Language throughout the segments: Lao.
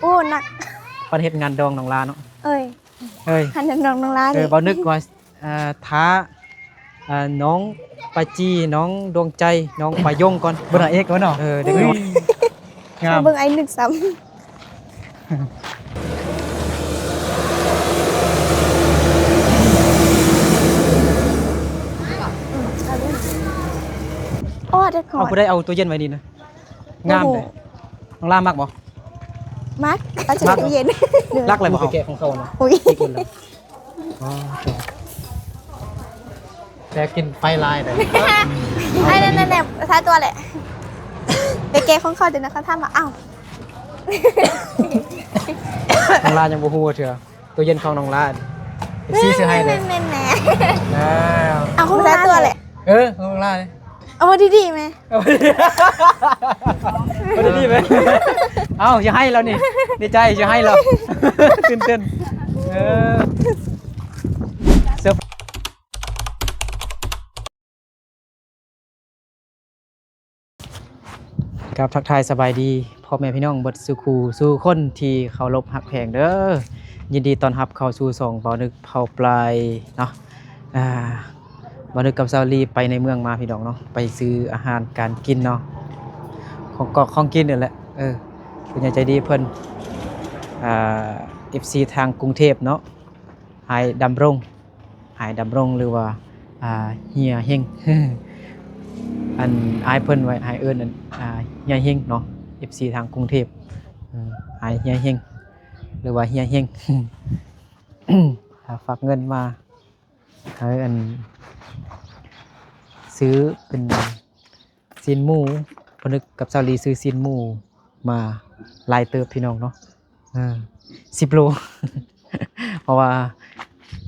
ໂອ້ ໜັກ ປານເຮັດງານດອງນ້ອງລາເນາະ. ເອີຍ ເອີຍ ງານດອງນ້ອງລາ ເອີ ນີ້ ເວົ້ານຶກວ່າ ເອີ ຖ້າ ເອີ ນ້ອງປາຈີ ນ້ອງດວງໃຈ ນ້ອງປາຍົງກ່ອນ ເບິ່ງນາງເອກກ່ອນເນາະ. ເອີ ເດັກນ້ອຍ ງາມ ເບິ່ງອ້າຍນຶກຊ້ຳ. ໂອ້ ເດັກນ້ອຍ ເອົາ ຜູ້ໃດເອົາຕູ້ເຢັນໄວ້ນີ້ນະ? ງາມເດ້. ນ້ອງລາມັກບໍ່? ມັກ ລາຈະ ມັກ ຕູ້ເຢັນ. ລັກແລ້ວບໍ່? ໄປແກະຂອງເຂົານະ. ອຸ້ຍ ຕິດເງິນແລ້ວ. ອໍ ແຕ່ກິນໄຟຫຼາຍເດ້. ໄອ້ນັ້ນແຫຼະ ຊາຕົວແຫຼະ ໄປແກະຂອງເຂົາ ເຈົ້ານະ ເຂົາຖາມວ່າ ອ້າວ ນ້ອງລາຍັງບໍ່ຮູ້ເທື່ອ. ຕູ້ເຢັນຂອງນ້ອງລາ ເອັຟຊີ ຊື້ໃຫ້ເດ້. ແມ່ນໆໆ ອ້າວ ຂອງນ້ອງລາຕົວແຫຼະ. ເອີ ຂອງນ້ອງລາເດ້. ເອົາດີໆແມ ເອົາດີໆແມ. ເອົ້າ ຊິໃຫ້ແລ້ວນີ້ ດີໃຈ ຊິໃຫ້ແລ້ວ ຕື່ນເຕັ້ນ. ເອີ ເຊີ ກາບທັກທາຍສະບາຍດີພໍ່ແມ່ພີ່ນ້ອງເບິດສູ່ຄູ່ສູ່ຄົນທີ່ເຄົາລົບຮັກແພງເດີ. ຍິນດີຕ້ອນຮັບເຂົ້າສູ່ຊ່ອງເບົານຶກເພົາປາຍເນາະ. ອ່າ ເບົານຶກກັບສາວລີໄປໃນເມືອງມາພີ່ນ້ອງເນາະ ໄປຊື້ອາຫານການກິນເນາະ ຂອງກອກຂອງກິນນີ້ແຫຼະ. ເອີ ຜູ້ໃຫຍ່ໃຈດີເພິ່ນ ອ່າ ເອັຟຊີທາງກຸງເທບເນາະ ອ້າຍດຳລົງ ອ້າຍດຳລົງ ຫຼືວ່າ ອ່າ ເຮຍເຮັງ ອັນ ອ້າຍເພິ່ນໄວ້ ອ້າຍເອີ້ນ ອັນ ອ່າ ເຮຍເຮັງເນາະ ເອັຟຊີທາງກຸງເທບ ເອີ ອ້າຍເຮຍເຮັງ ຫຼືວ່າເຮຍເຮັງ ອ່າ ຝາກເງິນມາໃຫ້ ອັນ ຊື້ເປັນ ຊີ້ນໝູ ເບົານຶກກັບສາວລີຊື້ຊີ້ນໝູມາຫຼາຍເຕີບພີ່ນ້ອງເນາະ ເອີ ສິບໂລ ເພາະວ່າ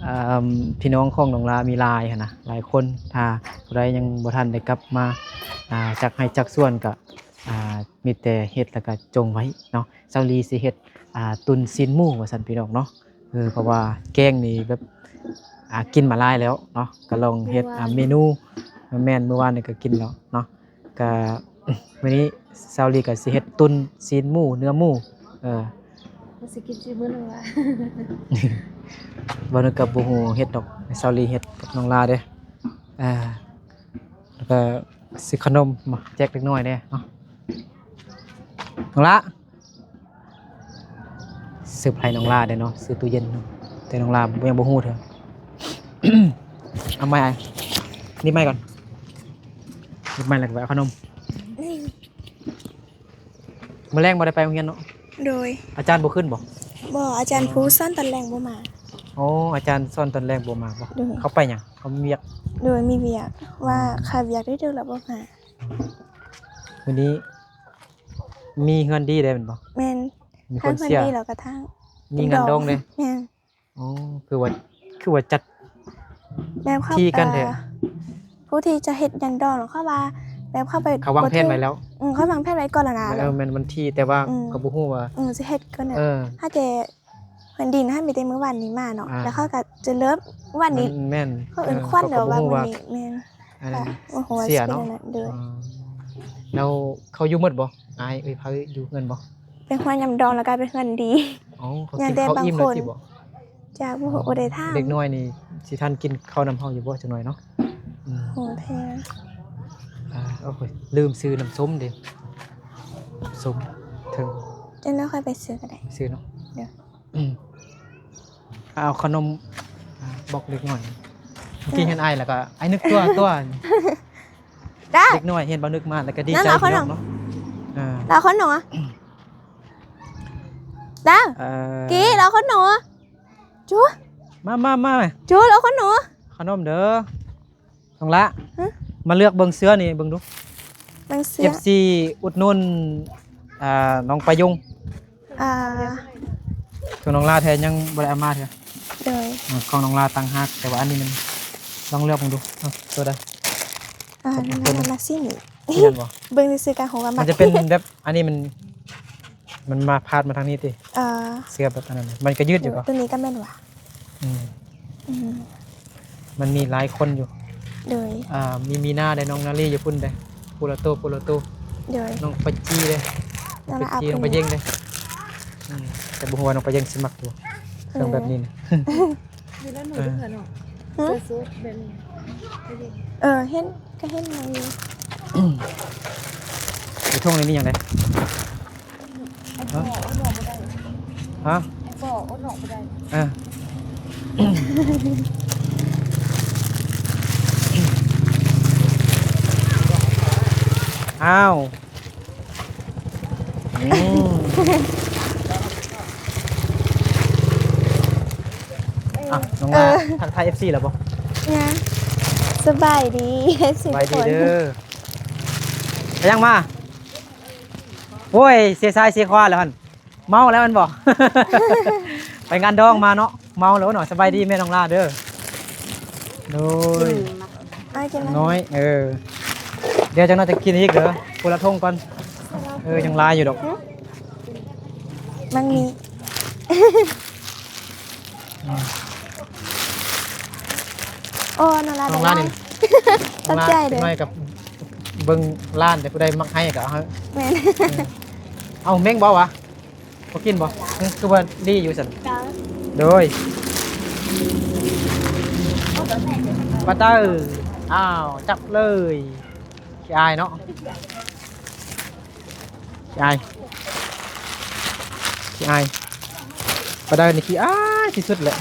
ເອີ ພີ່ນ້ອງຂອງນ້ອງລາມີຫຼາຍຫັ້ນນະ ຫຼາຍຄົນ. ຖ້າຜູ້ໃດຍັງບໍ່ທັນໄດ້ກັບມາ ອ່າ ຈັກໄຮ່ຈັກສວນ ກະ ອ່າ ມີແຕ່ເຮັດ ແລ້ວກະຈົ່ງໄວ້ເນາະ. ສາວລີຊິເຮັດ ອ່າ ຕຸນຊີ້ນໝູວ່າຊັ້ນພີ່ນ້ອງເນາະ. ເອີ ເພາະວ່າແກງນີ້ແບບ ອ່າ ກິນມາຫຼາຍແລ້ວເນາະ ກະລອງເຮັດ ເມື່ອວານ ອ່າ ເມນູ ແມ່ນ ເມື່ອວານນີ້ກະກິນແລ້ວເນາະ. ກະ ມື້ນີ້ສາວລີກະຊິເຮັດຕຸນຊີ້ນໝູ ເນື້ອໝູ ເອີ ວ່າຊິກິນຊີ້ນໝູ ເມື່ອວານ ເວົ້ານຳກະບໍ່ຮູ້ເຮັດດອກ ໃຫ້ສາວລີເຮັດກັບນ້ອງລາເດ້. ອ່າ ແລ້ວກະຊື້ຂະໜົມມາແຈກເດັກນ້ອຍແດ່ເນາະ ນ້ອງລາ. ເຊີໄພນ້ອງລາເດ້ເນາະ ຊື້ຕູ້ເຢັນເນາະ ແຕ່ນ້ອງລາຍັງບໍ່ຮູ້ເທື່ອ. ເອົາໄມ້ ນີ້ໄມ້ກ່ອນ ນີ້ໄມ້ ແລ້ວກະໄປເອົາຂະໜົມ. ມື້ແລງບໍ່ໄດ້ໄປໂຮງຮຽນເນາະ? ໂດຍ. ອາຈານບໍ່ຂຶ້ນບໍ່? ບໍ່ ອາຈານຜູ້ສອນຕອນແລງບໍ່ມາ. ອໍ ອາຈານສອນຕອນແລງບໍ່ມາບໍ່? ໂດຍ. ເຂົາໄປຫຍັງ? ເຂົາມີວຽກ? ໂດຍ ມີວຽກ ວ່າ ອືມ ຄາວຽກໄດ້ເດີແລ້ວບໍ່ມາ. ມື້ນີ້ມີເຮືອນດີເດ້ແມ່ນບໍ່? ແມ່ນ. ມີຄົນເຊຍ ເຮືອນດີແລ້ວກະທາງ ມີງານດອງເດ້. ແມ່ນ. ອໍ ຄືວ່າ ຄືວ່າຈັດ ແບບເຂົາ ທີ່ກັນແທ້ ເອີ ຜູ້ທີ່ຈະເຮັດງານດອງ ເຂົາວ່າແບບເຂົາໄປ ເຂົາວາງແຜນໄວ້ແລ້ວ. ອືມ ເຂົາວາງແຜນໄວ້ກ່ອນແລ້ວນະ. ເອີ ແມ່ນວັນທີ ແຕ່ວ່າ ອືມ ເຂົາບໍ່ຮູ້ວ່າ ອືມ ຊິເຮັດກ່ອນ. ເອີ ຫາແຕ່ ເພິ່ນດິນຫັ້ນມີແຕ່ມື້ວານນີ້ມາເນາະ ອ່າ ແລ້ວເຂົາກະຈະເລີ່ມວັນນີ້. ແມ່ນ ເຂົາເອີ້ນ ເອີ ຂວັນ ເຂົາກະບໍ່ຮູ້ວ່າ ແລ້ວວັນນີ້ ແມ່ນ ອັນ ກະບໍ່ຮູ້ວ່າ ເສຍເນາະ ຊິເປັນອັນນັ້ນ. ໂດຍ. ອໍ ແລ້ວເຂົາຢູ່ໝົດບໍ່? ອ້າຍເອີຍ ພາຢູ່ເຮືອນບໍ່? ໄປຮອດຍາມດອງແລ້ວກະໄປເຮືອນດີ. ອໍ ເຂົາກິນເຂົ້າອີ່ມແລ້ວຕິບໍ່? ຈັກ ບໍ່ຮູ້ ບໍ່ໄດ້ຖາມ. ເດັກນ້ອຍນີ້ຊິທັນກິນເຂົ້ານຳເຮົາຢູ່ບໍ່ຈັກໜ້ອຍເນາະ? ອືມ ໂຫ ແພງ. ອ່າ ໂອ້ຍ ລືມຊື້ນ້ຳສົ້ມເດ້ ສົ້ມເຖິງ ຈັ່ງໃດຄ່ອຍໄປຊື້ກະໄດ້ ຊື້ເນາະ. ໂດຍ. ອືມ ເອົາຂະໜົມ ອ່າ ບອກເດັກນ້ອຍ ເມື່ອກີ້ເຫັນອ້າຍແລ້ວກະ ອ້າຍນຶກຕົວ ຕົວ ເດັກນ້ອຍເຫັນເບົານຶກມາແລ້ວກະດີໃຈເນາະ. ເອີ ລາວຂະໜົມ ລາວ ເອີ ກີ້ລາວຂະໜົມ ຈູ ມາ ມາ ມາ ຈູ ລາວຂະໜົມ ຂະໜົມເດີ. ນ້ອງລະ ຮະ ມາເລືອກເບິ່ງເສື້ອນີ້ເບິ່ງດູ ເບິ່ງເສື້ອ ເອັຟຊີອຸດໜູນ ອ່າ ນ້ອງປາຍົງ. ອ່າ ຂອງນ້ອງລະແທ້ຍັງບໍ່ໄດ້ເອົາມາເທື່ອ. ໂດຍ. ອືມ ຂອງນ້ອງລະຕ່າງຫາກ ແຕ່ວ່າອັນນີ້ມັນ ລອງເລືອກເບິ່ງດູ ເອົາຕົວໃດ? ອ່າ ນ້ອງລະມັກສີນີ້ ແມ່ນບໍ່? ເບິ່ງຊື່ໆກະຮູ້ວ່າມັກ ມັນຈະເປັນແບບ ອັນນີ້ມັນ ມັນມາພາດມາທາງນີ້ຕິ? ເອີ ເສື້ອແບບອັນນັ້ນ ມັນກະຍືດຢູ່ບໍ່? ໂຕນີ້ກະແມ່ນຫວາ? ອືມ ອືມ ມັນມີຫຼາຍຄົນຢູ່. ໂດຍ. ອ່າ ມີ ມີນາເດ້ ນ້ອງນາລີຢູ່ພຸ້ນເດ້ ຜູ້ລະໂຕ ຜູ້ລະໂຕ. ໂດຍ. ນ້ອງປາຈີເດ້ ນ້ອງປາຈີ ນ້ອງປາເຢັງເດ້. ອືມ ກໍບໍ່ຮູ້ວ່ານ້ອງປາເຢັນຊິມັກຢູ່ ເຄື່ອງແບບນີ້ນະ. ເອີ ເອີ ເຫັນ ກໍເຫັນມາຢູ່. ຢູ່ຖົງນີ້ມີຫຍັງແດ່? ຮະ? ເອີ ອ້າວ ອືມ ອ່ະ ນ້ອງລາ ເອີ ທັກທາຍເອັຟຊີແລ້ວບໍ່? ຍັງ ສະບາຍດີ ເອັຟຊີ ສະບາຍດີເດີ. ໄປຫຍັງມາ? ໂອ້ຍ ເສຍຊ້າຍເສຍຂວາແລ້ວຫັ້ນ ເມົາແລ້ວແມ່ນບໍ່? ໄປງານດອງມາເນາະ ເມົາແລ້ວເນາະ. ສະບາຍດີແມ່ນ້ອງລາເດີ. ໂດຍ ອ້າຍກິນ ນ້ອຍ ເອີ ດຽວຈັກໜ້ອຍຈະກິນອີກເດີ ຄົນລະຖົງກ່ອນ. ເອີ ຍັງຫຼາຍຢູ່ດອກ. ມັນມີ ອືມ ໂອ້ ນ້ອງລາ ນ້ອງລາ ໄດ້ຫຼາຍ ນີ້ ຂອບໃຈເດີ. ນ້ອງລາ ຈັກໜ້ອຍກັບເບິ່ງຮ້ານ ແຕ່ຜູ້ໃດມັກໃຫ້ກໍເອົາໃຫ້. ແມ່ນ ເອີ ເອົາເມັ້ງບໍ່ວະ? ບໍ່ກິນບໍ່? ຄືວ່າດີຢູ່ຊັ້ນ. ໂດຍ ປາເຕີ ອ້າວ ຈັບເລີຍ. ຂີ້ອາຍເນາະ ຂີ້ອາຍ ຂີ້ອາຍ. ປາເຕີນີ້ຂີ້ອາຍທີ່ສຸດແຫຼະ.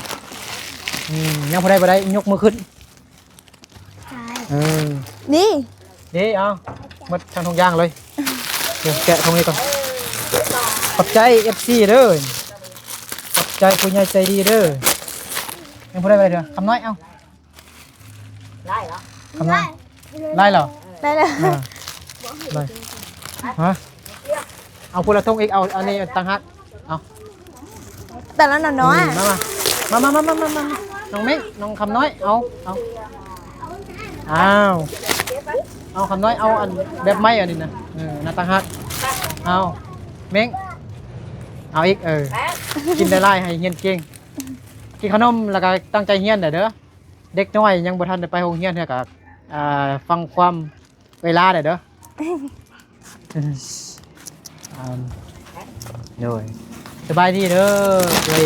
ອືມ ຍັງຜູ້ໃດບໍ່ໄດ້ ຍົກມືຂຶ້ນ. ເອີ ນີ້ ນີ້ ເອົາ ໝົດທັງທຸກຢ່າງເລີຍ. ດຽວແກະຖົງນີ້ກ່ອນ. ຂອບໃຈເອັຟຊີເດີ ຂອບໃຈຜູ້ໃຫຍ່ໃຈດີເດີ. ຍັງຜູ້ໃດບໍ່ໄດ້ເດີ ຄຳນ້ອຍ ເອົາ ໄດ້ເຫຼືອ ຄຳນ້ອຍ ໄດ້ເຫຼືອ ໄດ້ເຫຼືອ ໄດ້. ຮະ? ເອົາຄົນລະຖົງອີກ ເອົາອັນນີ້ຕ່າງຫາກ ເອົາ ແຕ່ລະໜ້ອຍໆ. ອືມ ມາ ມາ ມາ ນ້ອງເມັ້ງ ນ້ອງຄຳນ້ອຍ ເອົາ ເອົາ ອ້າວ ເອົາ ຄຳນ້ອຍ ເອົາອັນແບບໃໝ່ອັນນີ້ນະ. ເອີ ໜ້າຕ່າງຫາກ ເອົາ ເມັ້ງ ເອົາອີກ. ເອີ ກິນຫຼາຍໆ ໃຫ້ຮຽນເກັ່ງ ກິນຂະໜົມ ແລ້ວກໍຕັ້ງໃຈຮຽນເດີ. ເດັກນ້ອຍຍັງບໍ່ທັນໄດ້ໄປໂຮງຮຽນເທື່ອ ກໍ ອ່າ ຟັງຄວາມເອື້ອຍຫຼ້າໄດ້ເດີ. ໂດຍ ສະບາຍດີເດີ ເອື້ອຍ.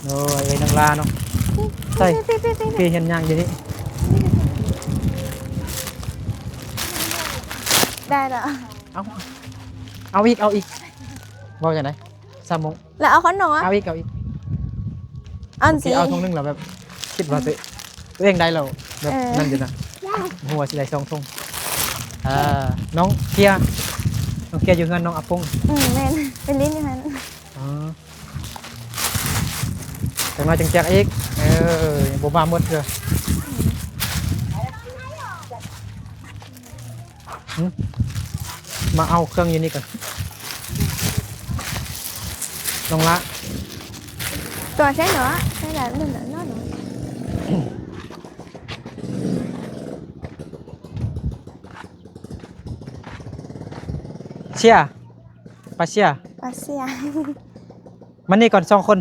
ໂດຍ ເອື້ອຍນາງລາເນາະ. ໃສ່ ພີ່ເຫັນຍ່າງຢູ່ນີ້ ໄດ້ລະ. ເອົາ ເອົາອີກ ເອົາອີກ ເວົ້າຈັ່ງໃດ? ສາມໂມງ ແລ້ວເອົາຂະໜົມ ເອົາອີກ ເອົາອີກ. ອັນຊິເອົາຖົງໜຶ່ງແລ້ວແບບຄິດວ່າຕົວ ຕົວເອງໄດ້ແລ້ວແບບ ເອີ ນັ້ນຢູ່ນະ. ບໍ່ຮູ້ວ່າຊິໄດ້ສອງຖົງ. ອ່າ ນ້ອງເກຍ ນ້ອງເກຍຢູ່ເຮືອນນ້ອງອາປົງ. ອືມ ແມ່ນ ໄປຫຼິ້ນຢູ່ຫັ້ນ. ອໍ ຈັກໜ້ອຍຈຶ່ງແຈກອີກ. ເອີ ຍັງບໍ່ມາໝົດເທື່ອ. ຫຶ ມາເອົາເຄື່ອງຢູ່ນີ້ກ່ອນ ນ້ອງລະ. ຕົວໃຊ້ເນາະ ໃຊ້ແບບນັ້ນເນາະ. ເຊຍ ປາເຊຍ ປາເຊຍ. ມານີ້ກ່ອນສອງຄົນ.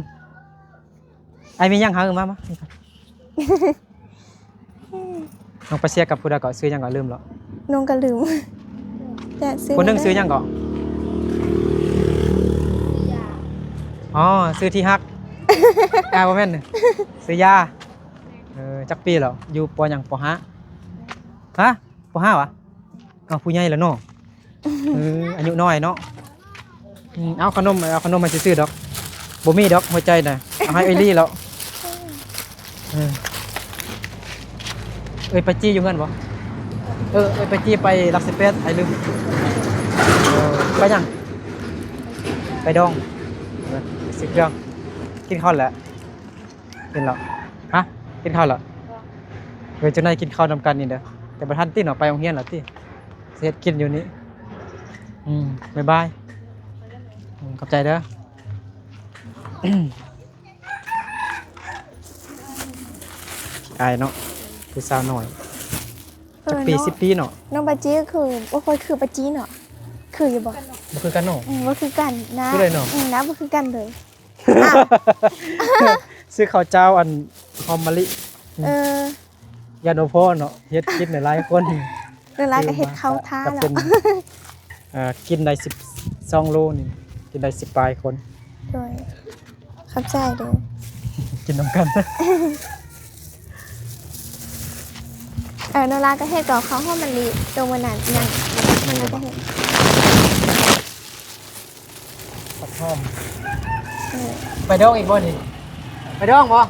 ອ້າຍມີຫຍັງຫາ ມາ ມາ ນ້ອງປາເຊຍກັບຜູ້ໃດເກາະ? ຊື່ຫຍັງເກາະ? ລືມແລ້ວ ນ້ອງກໍລືມ. ແຕ່ຊື່ ຄົນໜຶ່ງຊື່ຫຍັງເກາະ? ອໍ ຊື່ທີ່ຮັກ. ອ່າ ບໍ່ແມ່ນ ຊື່ຢາ. ເອີ ຈັກປີແລ້ວ? ຢູ່ ປໍ ຫຍັງ? ປໍຫ້າ. ຮະ? ປໍຫ້າຫວາ? ເອົາ ຜູ້ໃຫຍ່ແລ້ວເນາະ. ເອີ ອາຍຸນ້ອຍເນາະ. ອືມ ເອົາຂະໜົມ ເອົາຂະໜົມໃຫ້ຊື່ໆດອກ. ບໍ່ມີດອກຫົວໃຈນະ ເອົາໃຫ້ເອື້ອຍລີ້ແລ້ວ. ເອີ ເອື້ອຍປາຈີຢູ່ເຮືອນບໍ່? ເອີ ເອື້ອຍປາຈີໄປຫຼັກສິບແປດ ອ້າຍລືມ. ເອີ ໄປຫຍັງ? ໄປດອງ ຊື້ເຄື່ອງ. ກິນເຂົ້າແລ້ວ? ກິນແລ້ວ. ຮະ? ກິນເຂົ້າແລ້ວ? ເອີ ຈັ່ງໃດກິນເຂົ້ານຳກັນນີ້ເດີ. ແຕ່ບໍ່ທັນຕິເນາະ ໄປໂຮງຮຽນແລ້ວຕິ. ຊິເຮັດກິນຢູ່ນີ້. ອືມ ບາຍບາຍ. ອືມ ຂອບໃຈເດີ. ອາຍເນາະ ຜູ້ສາວນ້ອຍ. ເອີ ຈັກປີ? ເນາະ ສິບປີເນາະ. ນ້ອງປາຈີຄື ບໍ່ຄ່ອຍຄືປາຈີເນາະ. ຄືຢູ່ບໍ່? ບໍ່ຄືກັນເນາະ. ອືມ ບໍ່ຄືກັນນະ. ຄືໃດເນາະ? ອືມ ໜ້າບໍ່ຄືກັນເລີຍ. ຊື້ເຂົ້າເຈົ້າອັນຫອມມະລິ. ເອີ ຢ້ານບໍ່ພໍເນາະ ເຮັດກິນຫຼາຍໆຄົນ. ຫຼາຍໆກໍເຮັດເຂົ້າຖ້າແລ້ວ. ເອີ ກິນໄດ້ສິບສອງໂລນີ້ ກິນໄດ້ສິບປາຍຄົນ. ໂດຍ. ຂອບໃຈເດີ. ກິນນຳກັນ. ເອີ ໂນລາກໍເຮັດກັບເຂົ້າຫອມມະລິ ໂຕມື້ນັ້ນຍັງ ຍັງຢູ່ ແລ້ວກໍເຮັດຜັກຫອມ. ເອີ ໄປດອງອີກບໍ່ນີ້? ໄປດອງບໍ່?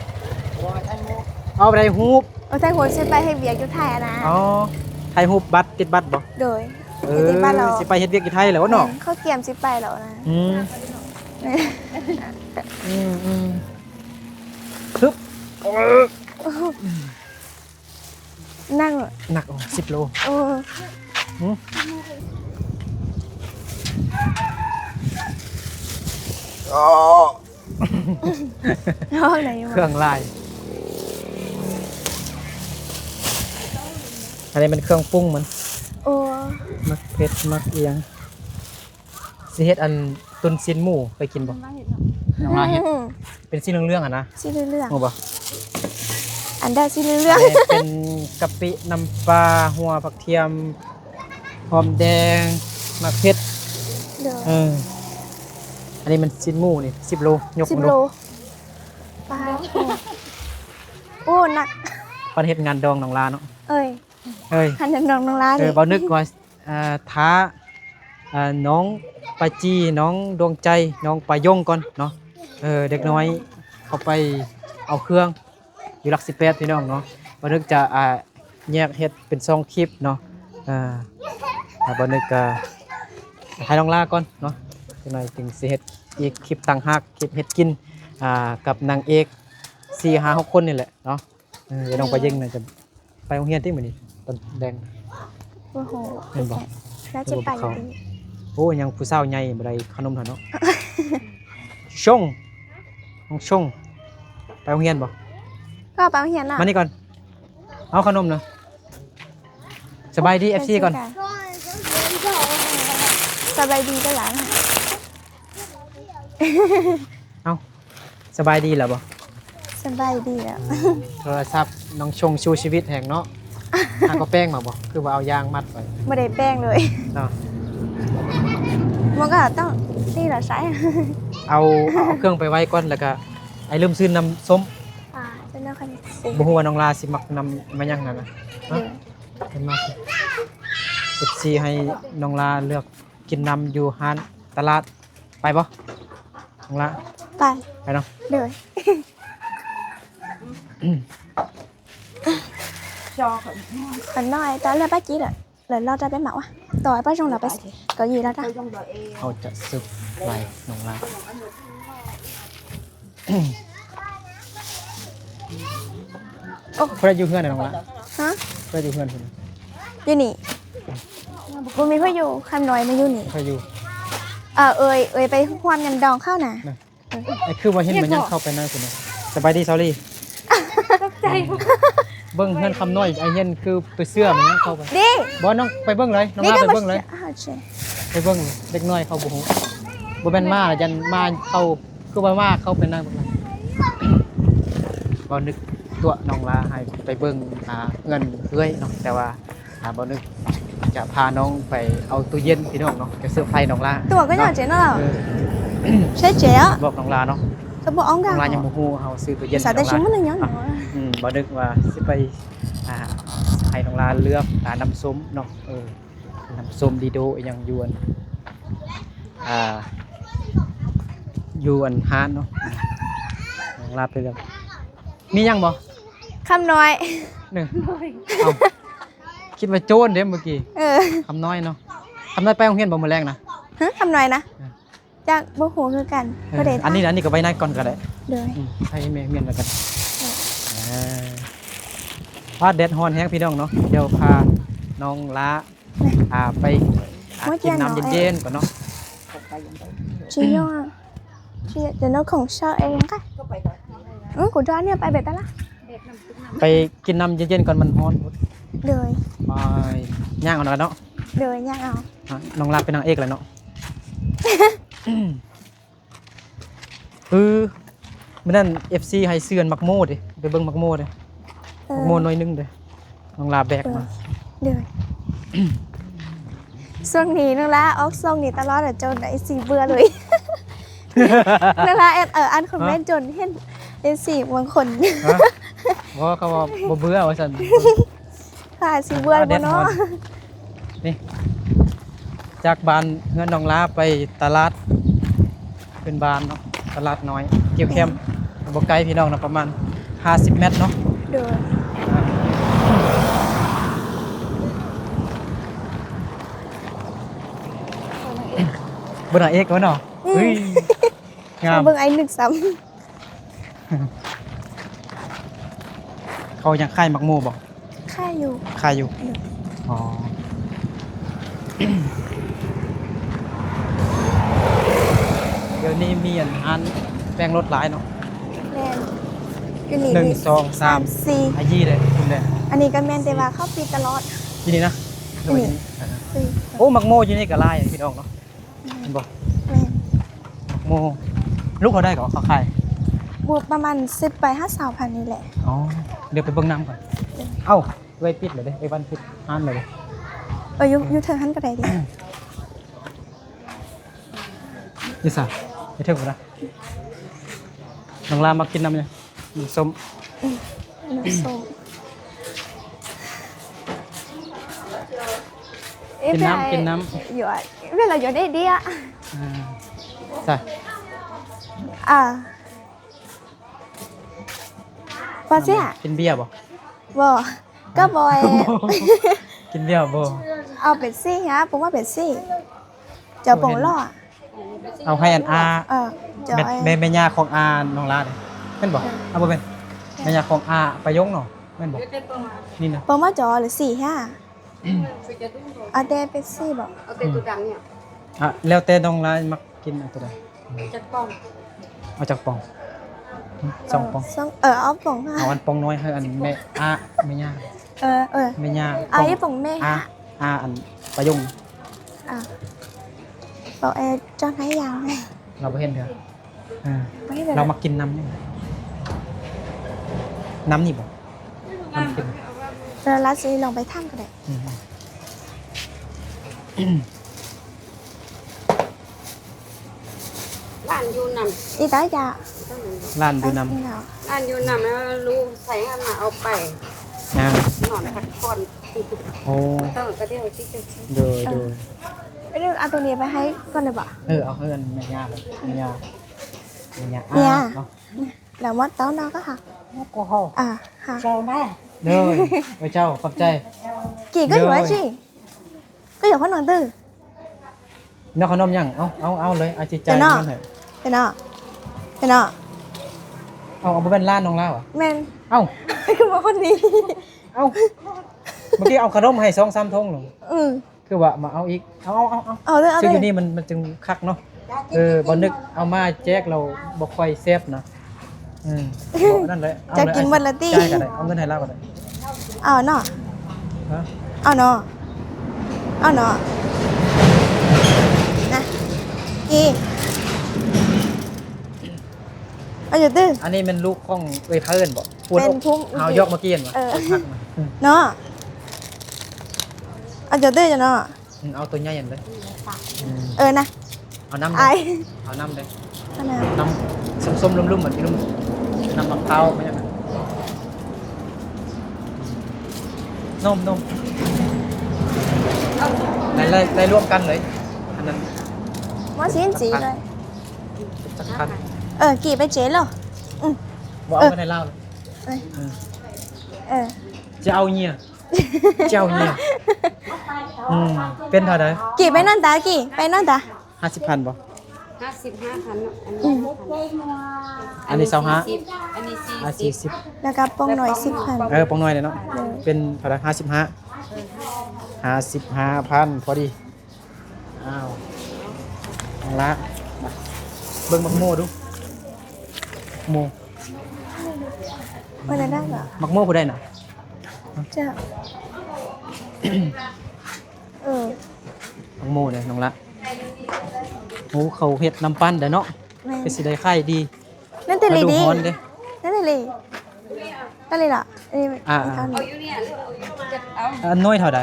ບໍ່ ຖ່າຍຮູບ. ເອົາໄດ້ຮູບ. ເອົາຖ່າຍຮູບ ຊິໄປເຮັດວຽກຢູ່ໄທຫັ້ນນະ. ອໍ ຖ່າຍຮູບບັດ ຕິດບັດບໍ່? ໂດຍ. ເອີ ຕິດບັດແລ້ວ ຊິໄປເຮັດວຽກຢູ່ໄທແລ້ວເນາະ. ແມ່ນ ເຂົ້າກຽມຊິໄປແລ້ວນະ. ອືມ ອືມ ອືມ ຮຶບ. ໜັກ ໜັກ ໂອ້ ສິບໂລ. ໂອ້ ຫື ໂອ້ ເຄື່ອງຫຼາຍ. ອັນນີ້ແມ່ນເຄື່ອງປຸງມັນ. ໂອ້ ໝາກເຜັດ ໝາກອີ່ຫຍັງ. ຊິເຮັດອັນ ຕຸນຊີ້ນໝູ ເຄີຍກິນບໍ່? ນ້ອງລາເຮັດ ເປັນສີເຫຼືອງໆຫັ້ນນະ. ສີເຫຼືອງໆ ຮູ້ບໍ່? ອັນໃດສີເຫຼືອງໆ? ເປັນກະປິ ນ້ຳປາ ຫົວຜັກທຽມ ຫອມແດງ ໝາກເຜັດ. ໂດຍ. ເອີ ອັນນີ້ມັນຊີ້ນໝູນີ້ ສິບໂລ. ຍົກ ສິບໂລ. ປາດ ໂອ້ ໂອ້ ໜັກ. ປານເຮັດງານດອງນ້ອງລາເນາະ. ເອີຍ ເອີຍ ງານດອງນ້ອງລາ. ເອີ ນີ້ ເວົ້ານຶກວ່າ ອ່າ ຖ້າ ອ່າ ນ້ອງປາຈີ ນ້ອງດວງໃຈ ນ້ອງປາຍົງກ່ອນເນາະ. ເອີ ເດັກນ້ອຍເຂົ້າໄປເອົາເຄື່ອງຢູ່ຫຼັກສິບແປດ ພີ່ນ້ອງເນາະ. ບ່າວນຶກຈະ ອ່າ ແຍກເຮັດເປັນສອງຄລິບເນາະ. ເອີ ບ່າວນຶກກະໃຫ້ນ້ອງລາກ່ອນເນາະ ຈັກໜ່ອຍຈຶ່ງຊິເຮັດອີກຄລິບຕ່າງຫາກ ຄລິບເຮັດກິນ ອ່າ ກັບນາງເອກ ສີ່ຫ້າຫົກຄົນນີ້ແຫຼະເນາະ. ເອີ ນ້ອງປາເຢັງໜ້າຈະໄປໂຮງຮຽນຕິມື້ນີ້ຕອນແລງ? ບໍ່ຮູ້ ແມ່ນບໍ່? ໜ້າຈະໄປຢູ່. ໂອ້ ຍັງຜູ້ສາວໃຫຍ່ບໍ່ໄດ້ຂະໜົມເທື່ອເນາະ. ຊົງ ນ້ອງຊົງ ໄປໂຮງຮຽນບໍ່? ກໍໄປໂຮງຮຽນລະ. ມານີ້ກ່ອນ ເອົາຂະໜົມນະ. ສະບາຍດີ ເອັຟຊີ ກ່ອນ. ສະບາຍດີເດີຫຼານ. ເອົ້າ ສະບາຍດີແລ້ວບໍ່? ສະບາຍດີແລ້ວ. ໂທລະສັບນ້ອງຊົງ ສູ້ຊີວິດແຮງເນາະ. ຫາກໍແປ້ງມາບໍ່? ຄືວ່າເອົາຢາງມັດໄວ້. ບໍ່ໄດ້ແປ້ງເລີຍເນາະ. ມັນກໍຕ້ອງນີ້ລະໃຊ້. ເອົາ ເອົາເຄື່ອງໄປໄວ້ກ່ອນ ແລ້ວກໍໄອ້ລືມຊື້ນ້ຳສົ້ມ. ອ່າ ເຈົ້ານ້ອງຄັນ ບໍ່ຮູ້ວ່ານ້ອງລາຊິມັກນ້ຳມາຫຍັງນັ້ນນະ. ເອີ ເຫັນມາ ເອັຟຊີ ໃຫ້ນ້ອງລາເລືອກກິນນ້ຳຢູ່ຮ້ານຕະຫຼາດ. ໄປບໍ່ນ້ອງລາ? ໄປ ໄປເນາະ. ໂດຍ. ຂະໜ້ອຍຕອນແລກໄປຈີນ ແລ້ວລາວຈະໄປເໝົາ ຕໍ່ໄປຈອງລາວໄປເກົາຫຼີລາວຈະ ເຮົາຈະເຊີໄພນ້ອງລາ. ໂອ້ ຜູ້ໃດຢູ່ເຮືອນນ້ອງລາ? ຮະ? ຜູ້ໃດຢູ່ເຮືອນ? ຢູ່ນີ້ ບໍ່ມີໃຜຢູ່ ຄຳນ້ອຍມາຢູ່ນີ້. ໃຜຢູ່? ເອີ ເອີຍ ເອີຍໄປຮ່ວມງານດອງເຂົານະ. ຄືວ່າເຫັນມັນຍັງເຂົ້າໄປໃນພຸ້ນນະ. ສະບາຍດີ ສາວລີ. ຕົກໃຈ. ເບິ່ງເຮືອນຄຳນ້ອຍ ໄອ້ເຫັນຄືໄປເຊື່ອມັນຍັງເຂົ້າໄປ. ບໍ່ ນ້ອງໄປເບິ່ງເລີຍ ນ້ອງລາໄປເບິ່ງເລີຍ. ໄປເບິ່ງ ເດັກນ້ອຍເຂົາບໍ່ຮູ້ ບໍ່ແມ່ນມາ ຢ້ານມາເຂົ້າ ຄືວ່າມາເຂົ້າໄປໃນ. ບໍ່ນຶກຕົວະນ້ອງລາໃຫ້ໄປເບິ່ງ ອ່າ ເຮືອນເອື້ອຍເນາະ ແຕ່ວ່າ ອ່າ ບໍ່ນຶກຈະພານ້ອງໄປເອົາຕູ້ເຢັນພີ່ນ້ອງເນາະ ຈະເຊີໄພນ້ອງລາ. ຕົວະກໍຫຍັງເຈເນາະ. ເອີ ໃຊ່ເຈອະ ບອກນ້ອງລາເນາະ. ກໍບໍ່ອອງກາ ນ້ອງລາຍັງບໍ່ຮູ້ເຮົາຊື້ຕູ້ເຢັນ. ສາແຕ່ຊິມື້ໜຶ່ງຫຍັງ ອ່າ ອືມ ບໍ່ນຶກວ່າຊິໄປ ອ່າ ໃຫ້ນ້ອງລາເລືອກ ອ່າ ນ້ຳສົ້ມເນາະ. ເອີ ນ້ຳສົ້ມດີໂດອີ່ຫຍັງຢູ່ອັນ ອ່າ ຢູ່ອັນຮ້ານເນາະ. ນ້ອງລາໄປເລືອກ ມີຫຍັງບໍ່? ຄຳນ້ອຍ ນີ້ ເອົ້າ ຄິດວ່າໂຈນເດ້ມື້ກີ້. ເອີ ຄຳນ້ອຍເນາະ. ຄຳນ້ອຍໄປໂຮງຮຽນບໍ່ມື້ແລງນະ? ຮະ? ຄຳນ້ອຍນະ? ເອີ ຈັກ ບໍ່ຮູ້ຄືກັນ. ເອີ ບໍ່ໄດ້ ອັນນີ້ ອັນນີ້ກໍໄວ້ໃນກ່ອນກໍໄດ້. ໂດຍ. ອືມ ໃຫ້ແມ່ຮຽນແລ້ວກັນ. ໂດຍ. ອ່າ ຟ້າແດດຮ້ອນແຮງພີ່ນ້ອງເນາະ. ດຽວພານ້ອງລາ ອ່າ ໄປ ອ່າ ກິນນ້ຳເຢັນໆກ່ອນເນາະ. ໄປກິນນ້ຳເຢັນໆກ່ອນ ມັນຮ້ອນໂພດ. ໂດຍ. ໄປຍ່າງເອົານະເນາະ. ໂດຍ ຍ່າງເອົາ. ນ້ອງລາເປັນນາງເອກແລ້ວເນາະ. ຄືມື້ນັ້ນ ເອັຟຊີ ໃຫ້ຊື້ອັນໝາກໂມເດ້ ໄປເບິ່ງໝາກໂມເດ້. ເອີ ໝາກໂມໜ່ວຍໜຶ່ງເດ້ ນ້ອງລາແບກມາ. ໂດຍ. ຊ່ວງນີ້ນ້ອງລາອອກຊ່ອງນີ້ຕະຫຼອດ ຈົນໄດ້ຊິເບື່ອເລີຍ. ເວລາແອດ ເອີ ອ່ານຄອມເມັນ ຮະ? ຈົນເຫັນເອັຟຊີບາງຄົນ ຮະ? ບໍ່ ເຂົາວ່າບໍ່ເບື່ອວ່າຊັ້ນ. ຂ້າຊິເບື່ອບໍ່ເນາະ? ນີ້ ຈາກບ້ານເຮືອນນ້ອງລາໄປຕະຫຼາດ ເປັນບ້ານເນາະ ຕະຫຼາດນ້ອຍ ກ່ຽວແຄມ ບໍ່ໄກພີ່ນ້ອງເນາະ ປະມານຫ້າສິບແມັດເນາະ. ໂດຍ ອ່າ ເບິ່ງນາງເອກກ່ອນເນາະ. ອືມ ເຮີ້ຍ ງາມ ເບິ່ງໄອ້ນຶກຊ້ຳ. ເຂົາຍັງຂາຍໝາກໂມບໍ່? ຂາຍຢູ່ ຂາຍຢູ່. ອືມ ອໍ ດຽວນີ້ມີອັນຮ້ານແປງລົດຫຼາຍເນາະ. ແມ່ນ ຢູ່ນີ້ ໜຶ່ງ ສອງ ສາມ ສີ່ ອາ ຢູ່ເດ້ ຄຸນເດ້. ອັນນີ້ກໍແມ່ນ ແຕ່ວ່າເຂົາປິດຕະຫຼອດ ຢູ່ນີ້ນະ. ຢູ່ນີ້ ໂອ້ ໝາກໂມຢູ່ນີ້ກໍຫຼາຍພີ່ນ້ອງເນາະ. ແມ່ນ ເຫັນບໍ່? ແມ່ນ ໝາກໂມ ລູກເທົ່າໃດກໍເຂົາຂາຍ? ບໍ່ ປະມານສິບປາຍຫາຊາວພັນນີ້ແຫຼະ. ອໍ ດຽວໄປເບິ່ງນຳກ່ອນ. ເອີ ເອົ້າ ເອື້ອຍປິດແລ້ວເດ້ ເອື້ອຍວັນປິດຮ້ານແລ້ວເດ້. ເອີ ຢູ່ ຢູ່ເທິງຫັ້ນກໍໄດ້ເດ້. ຢູ່ໃສ? ຢູ່ເທິງພຸ້ນນະ. ນ້ອງລາມັກກິນນ້ຳຫຍັງ? ນ້ຳສົ້ມ ອືມ ນ້ຳສົ້ມ. ກິນນ້ຳ ກິນນ້ຳ. ເວລາຢູ່ໃນເດຍ ອ່າ ໃສ່ ອ່າ ປາເຊຍ ກິນເບຍບໍ່? ບໍ່ ກໍບໍ່ ກິນເບຍບໍ່? ເອົາເປັບຊີຫາ ປຸງວ່າເປັບຊີ ເຈົ້າປົງລໍ້. ເອົາໃຫ້ອັນອາ ເອີ ແມ່ ແມ່ ແມ່ຍ່າຂອງອານ້ອງລາເດ້ ແມ່ນບໍ່? ເອີ ເອົາ ບໍ່ແມ່ນ ແມ່ຍ່າຂອງອາປາຍົງເນາະ ແມ່ນບໍ່? ນີ້ນະ ປາມາຈໍ ຫຼື ສີ່ຫ້າ ເອົາແຕ່ເປັບຊີບໍ່? ເອົາແຕ່ໂຕດັງນີ້ ອະ ແລ້ວແຕ່ນ້ອງລາມັກກິນເອົາໂຕໃດ. ຈັກປ່ອງ? ເອົາຈັກປ່ອງ? ສອງປ່ອງ ເອີ ສອງ ເອີ ເອົາປ່ອງ ເອົາອັນປ່ອງນ້ອຍໃຫ້ອັນແມ່ ອາ ແມ່ຍ່າ ເອີ ເອີ ແມ່ຍ່າ ເອົາອີ່ປ່ອງແມ່ ອາ ອາ ອັນປາຍົງ ອ່າ ເອົາ ເອີ ເຈົ້ານາຍຢ່າງ ລາວບໍ່ເຫັນເທື່ອ ເອີ ບໍ່ເຫັນເທື່ອ ລາວມັກກິນນ້ຳນີ້ ນ້ຳນີ້ບໍ່? ນ້ຳກິນ ແຕ່ລາວຊິລອງໄປຖາມກໍໄດ້ ອືມ. ຫຼານຢູ່ນຳ ອີຕາຈາ ຫຼານຢູ່ນຳ ຫຼານຢູ່ນຳ ແລ້ວລູກໃສ່ໃຫ້ມາເອົາໄປ ອ່າ ນອນພັກຜ່ອນ ໂອ້ ຕ້ອງກະດຽວຊິ ໂດຍ ເອີ ໂດຍ ເອີ ເອົາຕົງນີ້ໄປໃຫ້ກ່ອນໄດ້ບໍ່? ເອີ ເອົາໃຫ້ແມ່ຍ່າເລີຍ ແມ່ຍ່າ ແມ່ຍ່າ ແມ່ຍ່າ ເນາະ ແລ້ວໝົດເຕົ້າເນາະ ກໍຫາ ໂອ້ໂຫ ອ່າ ຫາ ເຈົ້ານະ ໂດຍ ເອີ ເຈົ້າ ຂອບໃຈ ກີ້ກໍຢູ່ວ່າຊິ ກໍຢູ່ຄົນໜຶ່ງຕື້ ເນາະ ຂະໜົມຫຍັງ? ເອົາ ເອົາ ເອົາເລີຍ ອາຈິດໃຈ ເນາະ ເງິນໃຫ້ ເນາະ ເນາະ ເອົາ ເອົາ ບໍ່ແມ່ນຫຼານນ້ອງລາວຫວາ? ແມ່ນ ເອົ້າ ຄືວ່າຄົນນີ້ ເອົ້າ ເມື່ອກີ້ເອົາຂະໜົມໃຫ້ສອງສາມຖົງເນາະ ອືມ ຄືວ່າມາເອົາອີກ ເອົາ ເອົາ ເອົາ ເອົາເລີຍ ເອົາເລີຍ ຊື້ຢູ່ນີ້ມັນ ມັນຈຶ່ງຄັກເນາະ ເອີ ບໍ່ນຶກເອົາມາແຈກແລ້ວບໍ່ຄ່ອຍແຊບນະ. ອືມ ເອົານັ້ນເລີຍ ເຈົ້າກິນໝົດລະຕິ? ຈ່າຍກໍໄດ້ ເອົາເງິນໃຫ້ລາວກໍໄດ້ ເອົາເນາະ ຮະ ເອົາເນາະ ເອົາເນາະ ນະ ອີ ເອົາຢູ່ຕິ? ອັນນີ້ແມ່ນລູກຂອງເອື້ອຍເພິ່ນບໍ່? ເປັນຜູ້ເຮົາຢອກເມື່ອກີ້ຫັ້ນ ເອີ ເນາະ ເອົາຢູ່ຕິເນາະ? ອືມ ເອົາໂຕໃຫຍ່ຫັ້ນເລີຍ ອືມ ເອີນະ ເອົານ້ຳ ເອົານ້ຳເດີ ເອົານ້ຳ ສົ້ມໆ ລຸ່ມໆ ແບບນີ້ ນ້ຳໝາກພ້າວ ແມ່ນຫຍັງນະ ນົມໆ ໄລ່ ໄລ່ລວມກັນເລີຍ ອັນນັ້ນ ໝໍຊິນຈີເລີຍ ຈັກພັນ ເອີ ກີ້ໄປເຈໂລ ອືມ ບໍ່ເອົາ ເອີ ເງິນໃຫ້ລາວ ເອີ ເອີ ຈະເອົາເຫຍື່ອ ເຈົ້າເນຍ ອືມ ເປັນເທົ່າໃດ? ກີ້ໄປນອນຕາ ກີ້ໄປນອນຕາ ຫ້າສິບພັນບໍ່? ຫ້າສິບຫ້າພັນເນາະ ອັນນີ້ ອືມ ຫ້າສິບພັນ ອັນນີ້ຊາວຫ້າ ອັນນີ້ສີ່ສິບ ອັນນີ້ສີ່ສິບ ອ່າ ສີ່ສິບ ແລ້ວກໍປ່ອງນ້ອຍສິບພັນ ເອີ ປ່ອງນ້ອຍເດ້ເນາະ ເອີ ເປັນເທົ່າໃດ? ຫ້າສິບຫ້າ ເອີ ຫ້າສິບຫ້າພັນພໍດີ. ອ້າວ ເອົາລະ ມາເບິ່ງໝາກໂມດູ ໂມ ເອີ ນັ້ນລະ ໝາກໂມຜູ້ໃດນະ? ເຈົ້າ ເອີ ໝາກໂມເດ້ນ້ອງລະ ໂອ້ ເຂົາເຮັດນ້ຳປັ່ນໄດ້ເນາະ ແມ່ນ ຄືຊິໄດ້ຂາຍດີ. ນັ້ນແຕ່ລີດີ ລະດູຮ້ອນເດ້ ນັ້ນແຕ່ລີ ຕະລີລະ ເອີ ອ່າໆ ອັນໜ່ວຍເທົ່າໃດ?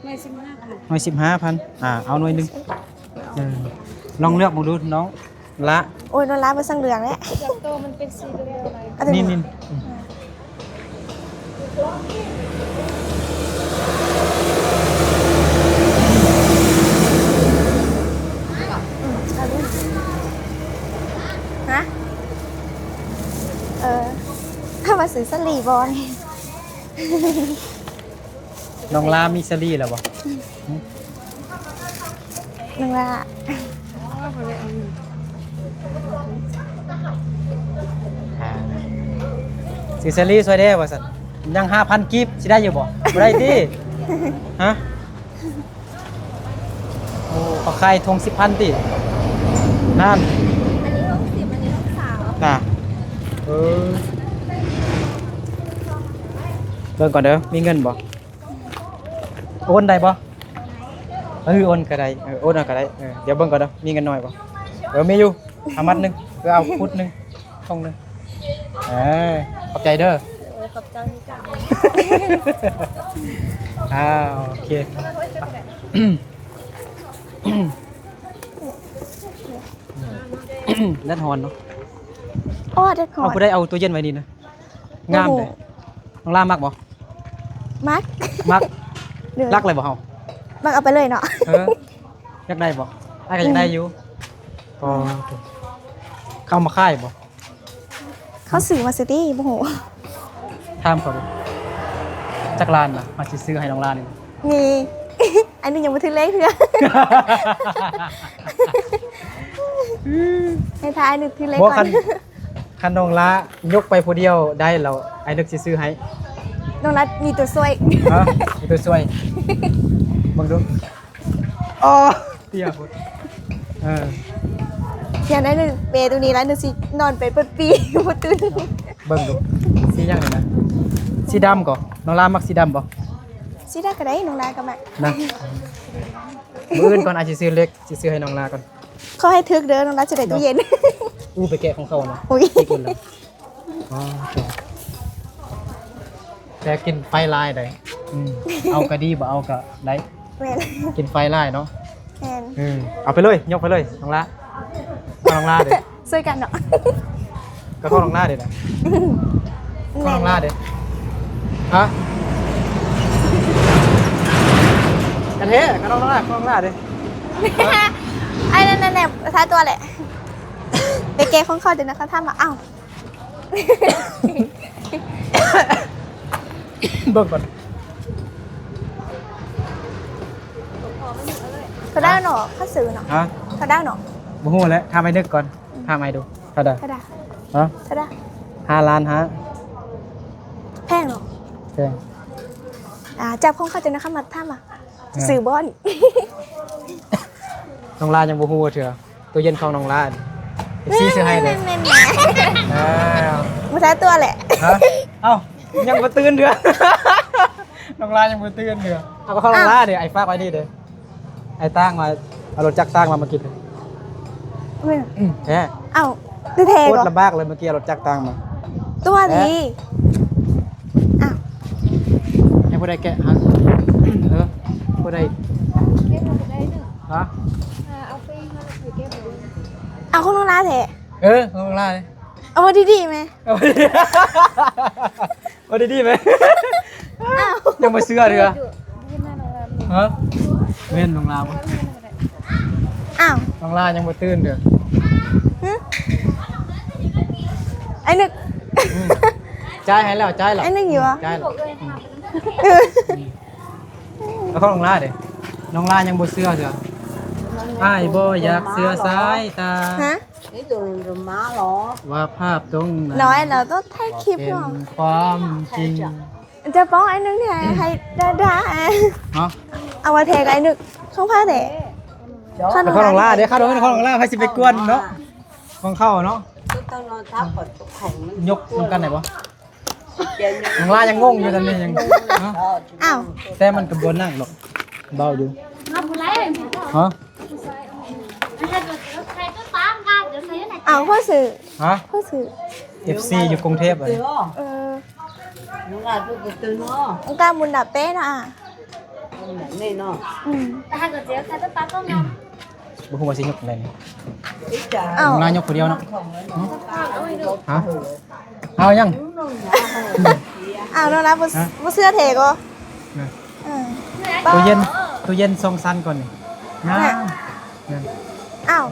ໜ່ວຍສິບຫ້າພັນ ໜ່ວຍສິບຫ້າພັນ ອ່າ ເອົາໜ່ວຍໜຶ່ງ ເອີ ລອງເລືອກເບິ່ງດູນ້ອງ ລະ ໂອ້ຍ ໂດນລະບໍ່ສັງເຫຼືອງແຫຼະ ຈັບໂຕມັນເປັນສີເຫຼືອງໆ ອັນນີ້ ນີ້ ນີ້ ຮະ? ເອີ ຖ້າວ່າຊື້ສາລີບໍ່ນີ້? ນ້ອງລາມີສາລີແລ້ວບໍ່? ນ້ອງລາ ອ່າ ຊື້ສາລີຊ່ວຍແດ່ວ່າຊັ້ນ ຍັງຫ້າພັນກີບ ຊິໄດ້ຢູ່ບໍ່? ບໍ່ໄດ້ຕິ? ຮະ? ໂອ້ ເຂົາຂາຍຖົງສິບພັນຕິ? ນັ້ນ ອັນນີ້ຫົກສິບ ອັນນີ້ຫົກສິບ ນະ ເອີ ເບິ່ງກ່ອນເດີ ມີເງິນບໍ່? ໂອນໄດ້ບໍ່? ເອີ ໂອນກໍໄດ້ ເອີ ໂອນເອົາກໍໄດ້ ເອີ ດຽວເບິ່ງກ່ອນເດີ ມີເງິນໜ້ອຍບໍ່? ເອີ ມີຢູ່ ເອົາມັດໜຶ່ງ ເອີ ເອົາພຸດໜຶ່ງ ຖົງໜຶ່ງ ເອີ ຂອບໃຈເດີ ເອີ ຂອບໃຈຄືກັນ ອ່າ ໂອເຄ ແດດຮ້ອນເນາະ ໂອ້ ແດດຮ້ອນ ເອົາ ຜູ້ໃດເອົາຕູ້ເຢັນໄວ້ນີ້ນະ? ງາມເດ້ ໂອ້ໂຫ ນ້ອງລາມັກບໍ່? ມັກ ມັກ ເດີ ລັກເລີຍບໍ່ເຮົາ? ມັກເອົາໄປເລີຍເນາະ ເອີ ຢາກໄດ້ບໍ່? ອ້າຍກໍຢາກໄດ້ຢູ່ ອໍ ເຂົາເອົາມາຂາຍບໍ່? ເຂົາຊື້ມາຊື່ຕິ ບໍ່ຮູ້ ຖາມເຂົາດູ ຈັກລ້ານນະ ເຮົາຊິຊື້ໃຫ້ນ້ອງລານີ້? ມີ ອັນນີ້ຍັງບໍ່ຖືກເລກເທື່ອ ໃຫ້ຖ້າອ້າຍນຶກຖືກເລກກ່ອນ ບໍ່ ຄັນ ຄັນນ້ອງລາຍົກໄປຜູ້ດຽວໄດ້ແລ້ວ ອ້າຍນຶກຊິຊື້ໃຫ້ ນ້ອງລາມີຕົວຊ່ວຍ ຮະ ມີຕົວຊ່ວຍ ເບິ່ງດູ ອໍ ເຕ້ຍໂພດ ເອີ ຢ້ານອ້າຍນຶກເປຕົວນີ້ລະ ນຶກຊິນອນໄປເບິດປີ ບໍ່ຕື່ນ ເບິ່ງດູ ສີຫຍັງນີ້ນະ ສີດຳກໍ ນ້ອງລາມັກສີດຳບໍ່? ສີດຳກໍໄດ້ ນ້ອງລາກໍມັກນະ ມື້ອື່ນກ່ອນ ອ້າຍຊິຊື້ເລກ ຊິຊື້ໃຫ້ນ້ອງລາກ່ອນ ຂໍໃຫ້ຖືກເດີ ນ້ອງລາຈະໄດ້ຕູ້ເຢັນ ເນາະ ອູ້ ໄປແກະຂອງເຂົານະ ອຸ້ຍ ຕິດເງິນແລ້ວ ອໍ ແຕ່ກິນໄຟຫຼາຍໄດ໋ ອືມ ເອົາກໍດີ ບໍ່ເອົາກໍໄດ້ ແມ່ນ ກິນໄຟຫຼາຍເນາະ ແມ່ນ ອືມ ເອົາໄປເລີຍ ຍົກໄປເລີຍ ນ້ອງລາ ຂອງນ້ອງລາເດ້ ຊ່ວຍກັນເນາະ ກໍຂອງນ້ອງລາເດ້ນະ ຂອງນ້ອງລາເດ້ ຮະ ອັນແທ້ ຂອງນ້ອງລາ ຂອງນ້ອງລາເດ້ ອັນນັ້ນແຫຼະ ຖ້າຕົວແຫຼະ ໄປແກະຂອງເຂົາເດ້ນະ ເຂົາຖາມວ່າ ອ້າວ ເບິ່ງກ່ອນ ເທົ່າໃດເນາະ ຄ່າຊື້ເນາະ ຮະ ເທົ່າໃດເນາະ ບໍ່ຮູ້ແຫຼະ ຖາມໄອ້ນຶກກ່ອນ ອືມ ຖາມໄອ້ດູ ເທົ່າໃດ ເທົ່າໃດ ຮະ ເທົ່າໃດ ຫ້າລ້ານຫ້າ ແພງເນາະ ແພງ ອ່າ ຈັບຂອງເຂົາເຈົ້ານະ ຄຳມາຖາມວ່າ ອ່າ ຊື້ບ່ອນ ນ້ອງລາຍັງບໍ່ຮູ້ເທື່ອ ຕູ້ເຢັນຂອງນ້ອງລາ ເອັຟຊີຊື້ໃຫ້ເດ້ ແມ່ນໆໆ ອ້າວ ບໍ່ທັນຕົວແຫຼະ ຮະ ເອົ້າ ຍັງບໍ່ຕື່ນເທື່ອ ນ້ອງລາຍັງບໍ່ຕື່ນເທື່ອ ເອົາ ຂອງນ້ອງລາເດ້ ອ້າຍຝາກໄວ້ນີ້ເດ້ ອ້າຍຕາງມາ ເອົາລົດຈັກຕາງມາເມື່ອກີ້ ແມ່ນ ອືມ ແທ້ ເອົ້າ ແທ້ໆ ໂຄດລຳບາກເລີຍ ເມື່ອກີ້ເອົາລົດຈັກຕາງມາ ຕົວນີ້ ແທ້ ອ້າວ ໃຫ້ຜູ້ໃດແກະຫັ້ນ ເອີ ຜູ້ໃດ ຮະ ເອົາຂອງນ້ອງລາແທ້ ເອີ ຂອງນ້ອງລາເດ້ ເອົາດີໆແມ ເອົາ ເອົາດີໆແມ ອ້າວ ຍັງບໍ່ເຊື່ອເທື່ອ ຮະ ແມ່ນນ້ອງລາບໍ່? ອ້າວ ນ້ອງລາຍັງບໍ່ຕື່ນເທື່ອ ຫຶ ອ້າຍນຶກ ອືມ ຈ່າຍໃຫ້ແລ້ວ ຈ່າຍແລ້ວ ອ້າຍນຶກຢູ່ຫວາ? ອືມ ຈ່າຍແລ້ວ ເອີ ອືມ ແລ້ວຂອງນ້ອງລາເດ້? ນ້ອງລາຍັງບໍ່ເຊື່ອເທື່ອ ອ້າຍບໍ່ຢາກເຊື່ອສາຍຕາ ຮະ? ນີ້ໂດນມາເນາະ ວ່າພາບຕົງນັ້ນ ນ້ອຍ ເຮົາຕ້ອງຖ່າຍຄລິບເນາະ ເປັນຄວາມຈິງ ຈະປ້ອງໄອ້ນຶກແທ້ ໃຫ້ດາດາ ເນາະ ເອົາວ່າແທ້ກໍໄອ້ນຶກ ຂອງໃຜແທ້? ຂອງນ້ອງລາເດ້ ຂອງນ້ອງລາ ໃຜຊິໄປກວນເນາະ ຂອງເຂົາເນາະ ຕ້ອງນອນທັບກ່ອນ ຍົກນຳກັນໄດ້ບໍ່? ນ້ອງລາຍັງງົງຢູ່ຕອນນີ້ ຍັງ ເນາະ ອ້າວ ແຕ່ມັນກໍບໍ່ໜັກດອກ ເບົາຢູ່ ຮະ ອ້າວ ຜູ້ຊື້ ຮະ ຜູ້ຊື້ ເອັຟຊີ ຢູ່ກຸງເທບ ເອີ ອົງການບຸນບາເປ້ເນາະ ອາ ນີ້ເນາະ ອືມ ອືມ ບໍ່ຮູ້ວ່າຊິຍົກແນວໃດນີ້. ເອົ້າ ນ້ອງລາຍົກຜູ້ດຽວເນາະ. ຫຶ? ຮະ? ເອົາຫຍັງ? ອ້າວ ນ້ອງລາບໍ່ ຮະ? ບໍ່ເຊື່ອແທ້ກໍ? ນະ ເອີ ຕູ້ເຢັນ ຕູ້ເຢັນສອງຊັ້ນກ່ອນນີ້. ນະ ນະ ນັ້ນ ອ້າວ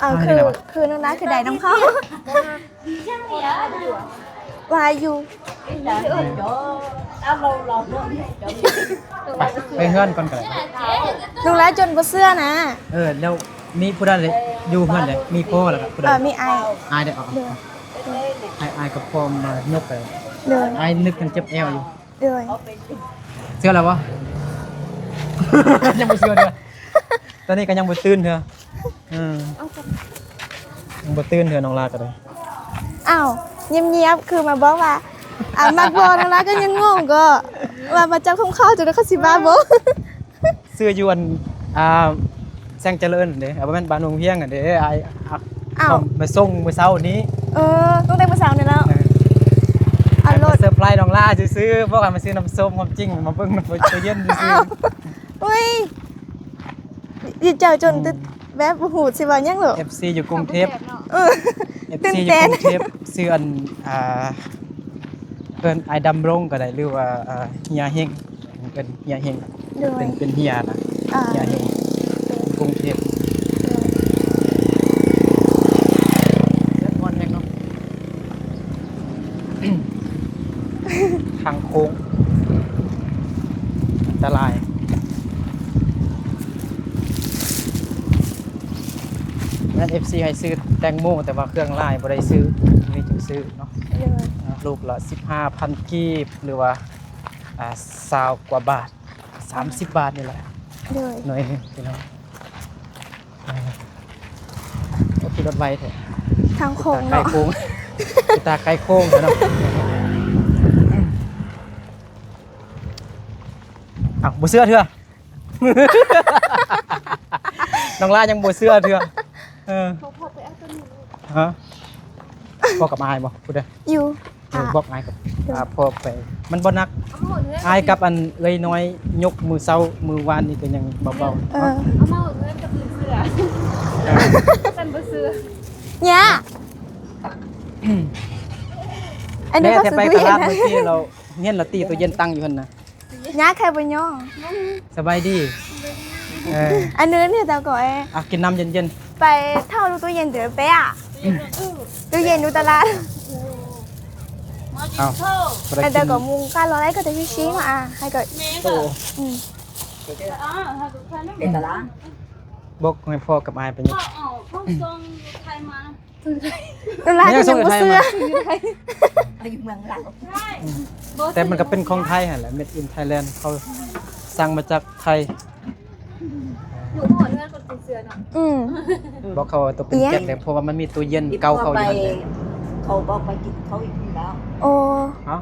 ອ້າວ ຄື ຄືນ້ອງລາຄືໄດ້ນຳເຂົາ. ວ່າຢູ່ ໄປ ໄປເຮືອນກ່ອນກໍໄດ້. ນ້ອງລາຈົນບໍ່ເຊື່ອນະ. ເອີ ແລ້ວມີຜູ້ໃດຢູ່ເຮືອນໃດ? ມີພໍ່ແລ້ວກໍຜູ້ໃດ? ເອີ ມີອ້າຍ ອ້າຍໄດ້. ເອີ ໂດຍ ອ້າຍ ອ້າຍກັບພໍ່ມາຍົກໄປ. ໂດຍ ອ້າຍນຶກມັນເຈັບແອວຢູ່. ໂດຍ ເຊື່ອແລ້ວບໍ່? ຍັງບໍ່ເຊື່ອເທື່ອ ຕອນນີ້ກໍຍັງບໍ່ຕື່ນເທື່ອ. ເອີ ຍັງບໍ່ຕື່ນເທື່ອ ນ້ອງລາກໍໄດ້. ອ້າວ ງຽບໆ ຄືມາບອກວ່າ ອ່າ ມັກບໍ່? ນ້ອງລາກໍຍັງງົງກໍວ່າມາຈັບຂອງເຂົາ ຈົນເຂົາຊິວ່າບໍ່. ຊື້ຢູ່ອັນ ອ່າ ແສງຈະເລີນຫັ້ນເດ້. ເອີ ບໍ່ແມ່ນ ບ້ານຫວງພຽງຫັ້ນເດ້. ອ້າຍ ອ້າວ ເອົາມາສົ່ງມື້ເຊົ້ານີ້. ເອີ ຕັ້ງແຕ່ມື້ເຊົ້ານີ້ແລ້ວ. ເອີ ເອົາໂລດ ເຊີໄພຣສ໌ນ້ອງລາຊື່ໆ ບອກໃຫ້ມາຊື້ນ້ຳສົ້ມ ຄວາມຈິງມາເບິ່ງນ້ຳ ຕູ້ເຢັນຊື່ໆ. ອ້າວ ອຸ້ຍ ດີໃຈຈົນ ອືມ ແບບບໍ່ຮູ້ຊິເວົ້າຫຍັງໂລດ. ເອັຟຊີຢູ່ກຸງເທບ ເອີ ເອັຟຊີຢູ່ກຸງເທບ ຊື່ອັນ ອ່າ ເອີ້ນອ້າຍດຳລົງກໍໄດ້ ຫຼືວ່າ ອ່າ ເຮຍເຮັງ ເປັນເຮຍເຮັງ. ໂດຍ ເປັນ ເປັນເຮຍນະ. ອ່າ ເຮຍເຮັງ ໂດຍ ກຸງເທບ. ໂດຍ ແດດຮ້ອນແຮງເນາະ. ທາງໂຄ້ງ ອັນຕະລາຍ. ແມ່ນ ເອັຟຊີ ໃຫ້ຊື້ແຕງໂມ ແຕ່ວ່າເຄື່ອງຫຼາຍບໍ່ໄດ້ຊື້ ມີແຕ່ຊື້ເນາະ. ໂດຍ ອ່າ ລູກລະສິບຫ້າພັນກີບ ຫຼືວ່າ ອ່າ ຊາວກວ່າບາດ ສາມສິບບາດນີ້ແຫຼະ. ໂດຍ ໜ້ອຍໜຶ່ງພີ່ນ້ອງ. ເອີ ໂອ້ ຂີ່ລົດໄວແທ້ ທາງໂຄ້ງເນາະ. ເປັນຕາໄກໂຄ້ງ ເປັນຕາໄກໂຄ້ງເນາະ. ອ້າວ ບໍ່ເຊື່ອເທື່ອ ນ້ອງລາຍັງບໍ່ເຊື່ອເທື່ອ. ເອີ ຮະ? ພໍ່ກັບອ້າຍບໍ່? ຜູ້ໃດ? ຢູ່ ເອີ ບອກອ້າຍກັບ ໂດຍ ອ່າ ພໍ່ໄປ ມັນບໍ່ໜັກ. ອ້າຍກັບອັນເອື້ອຍນ້ອຍຍົກມື້ເຊົ້າ ມື້ວານນີ້ກໍຍັງເບົາໆ. ເອີ ເນາະ ເອົາມາເອົາເງິນກັບເສືອ ເອີ ຊັ້ນບໍ່ເຊື່ອ. ຫຍ້າ ອັນນີ້ ແດ່ ເຂົາ ແຕ່ໄປຕະຫຼາດມື້ກີ້ ເຮົາເຫັນລະ ຕູ້ເຢັນຕັ້ງຢູ່ຫັ້ນນະ. ຍາກແຄ່ບໍ່ຍອມ. ສະບາຍດີ. ເອີ ອັນນີ້ເຮັດແລ້ວກໍ ອ່ະ ກິນນ້ຳເຢັນໆ ໄປເຖົ້າຕູ້ເຢັນເດີແປະ. ອືມ ຕູ້ເຢັນຢູ່ຕະຫຼາດ. ເອົາ ອັນເດີກໍມຸງກາລໍໄດ້ກໍແຕ່ຊິຊິມາ ອ່ະ ໃຫ້ກໍ ໂອ້ ອືມ ເປັນຕະຫຼາດ. ບອກໃຫ້ພໍ່ກັບອ້າຍໄປນີ້. ເຂົາເອົາ ເຂົາສົ່ງໄທມາ. ຕະຫຼາດກໍຍັງບໍ່ເຊື່ອ. ຢູ່ເມືອງລາວ ອືມ ແຕ່ມັນກໍເປັນຂອງໄທຫັ້ນແຫຼະ ເມດອິນໄທແລນ ເຂົາສັ່ງມາຈາກໄທ. ຢູ່ຮອດເຮືອນກໍເປັນເສືອເນາະ. ອືມ ບອກເຂົາວ່າໂຕເປັນແກັບເດ້ ເພາະວ່າມັນມີຕູ້ເຢັນເກົ່າເຂົາຢູ່ຫັ້ນເດ້. ເຂົາບອກໄປກິນເຂົ້າຢູ່ພຸ້ນແລ້ວ. ໂອ້ ຮະ?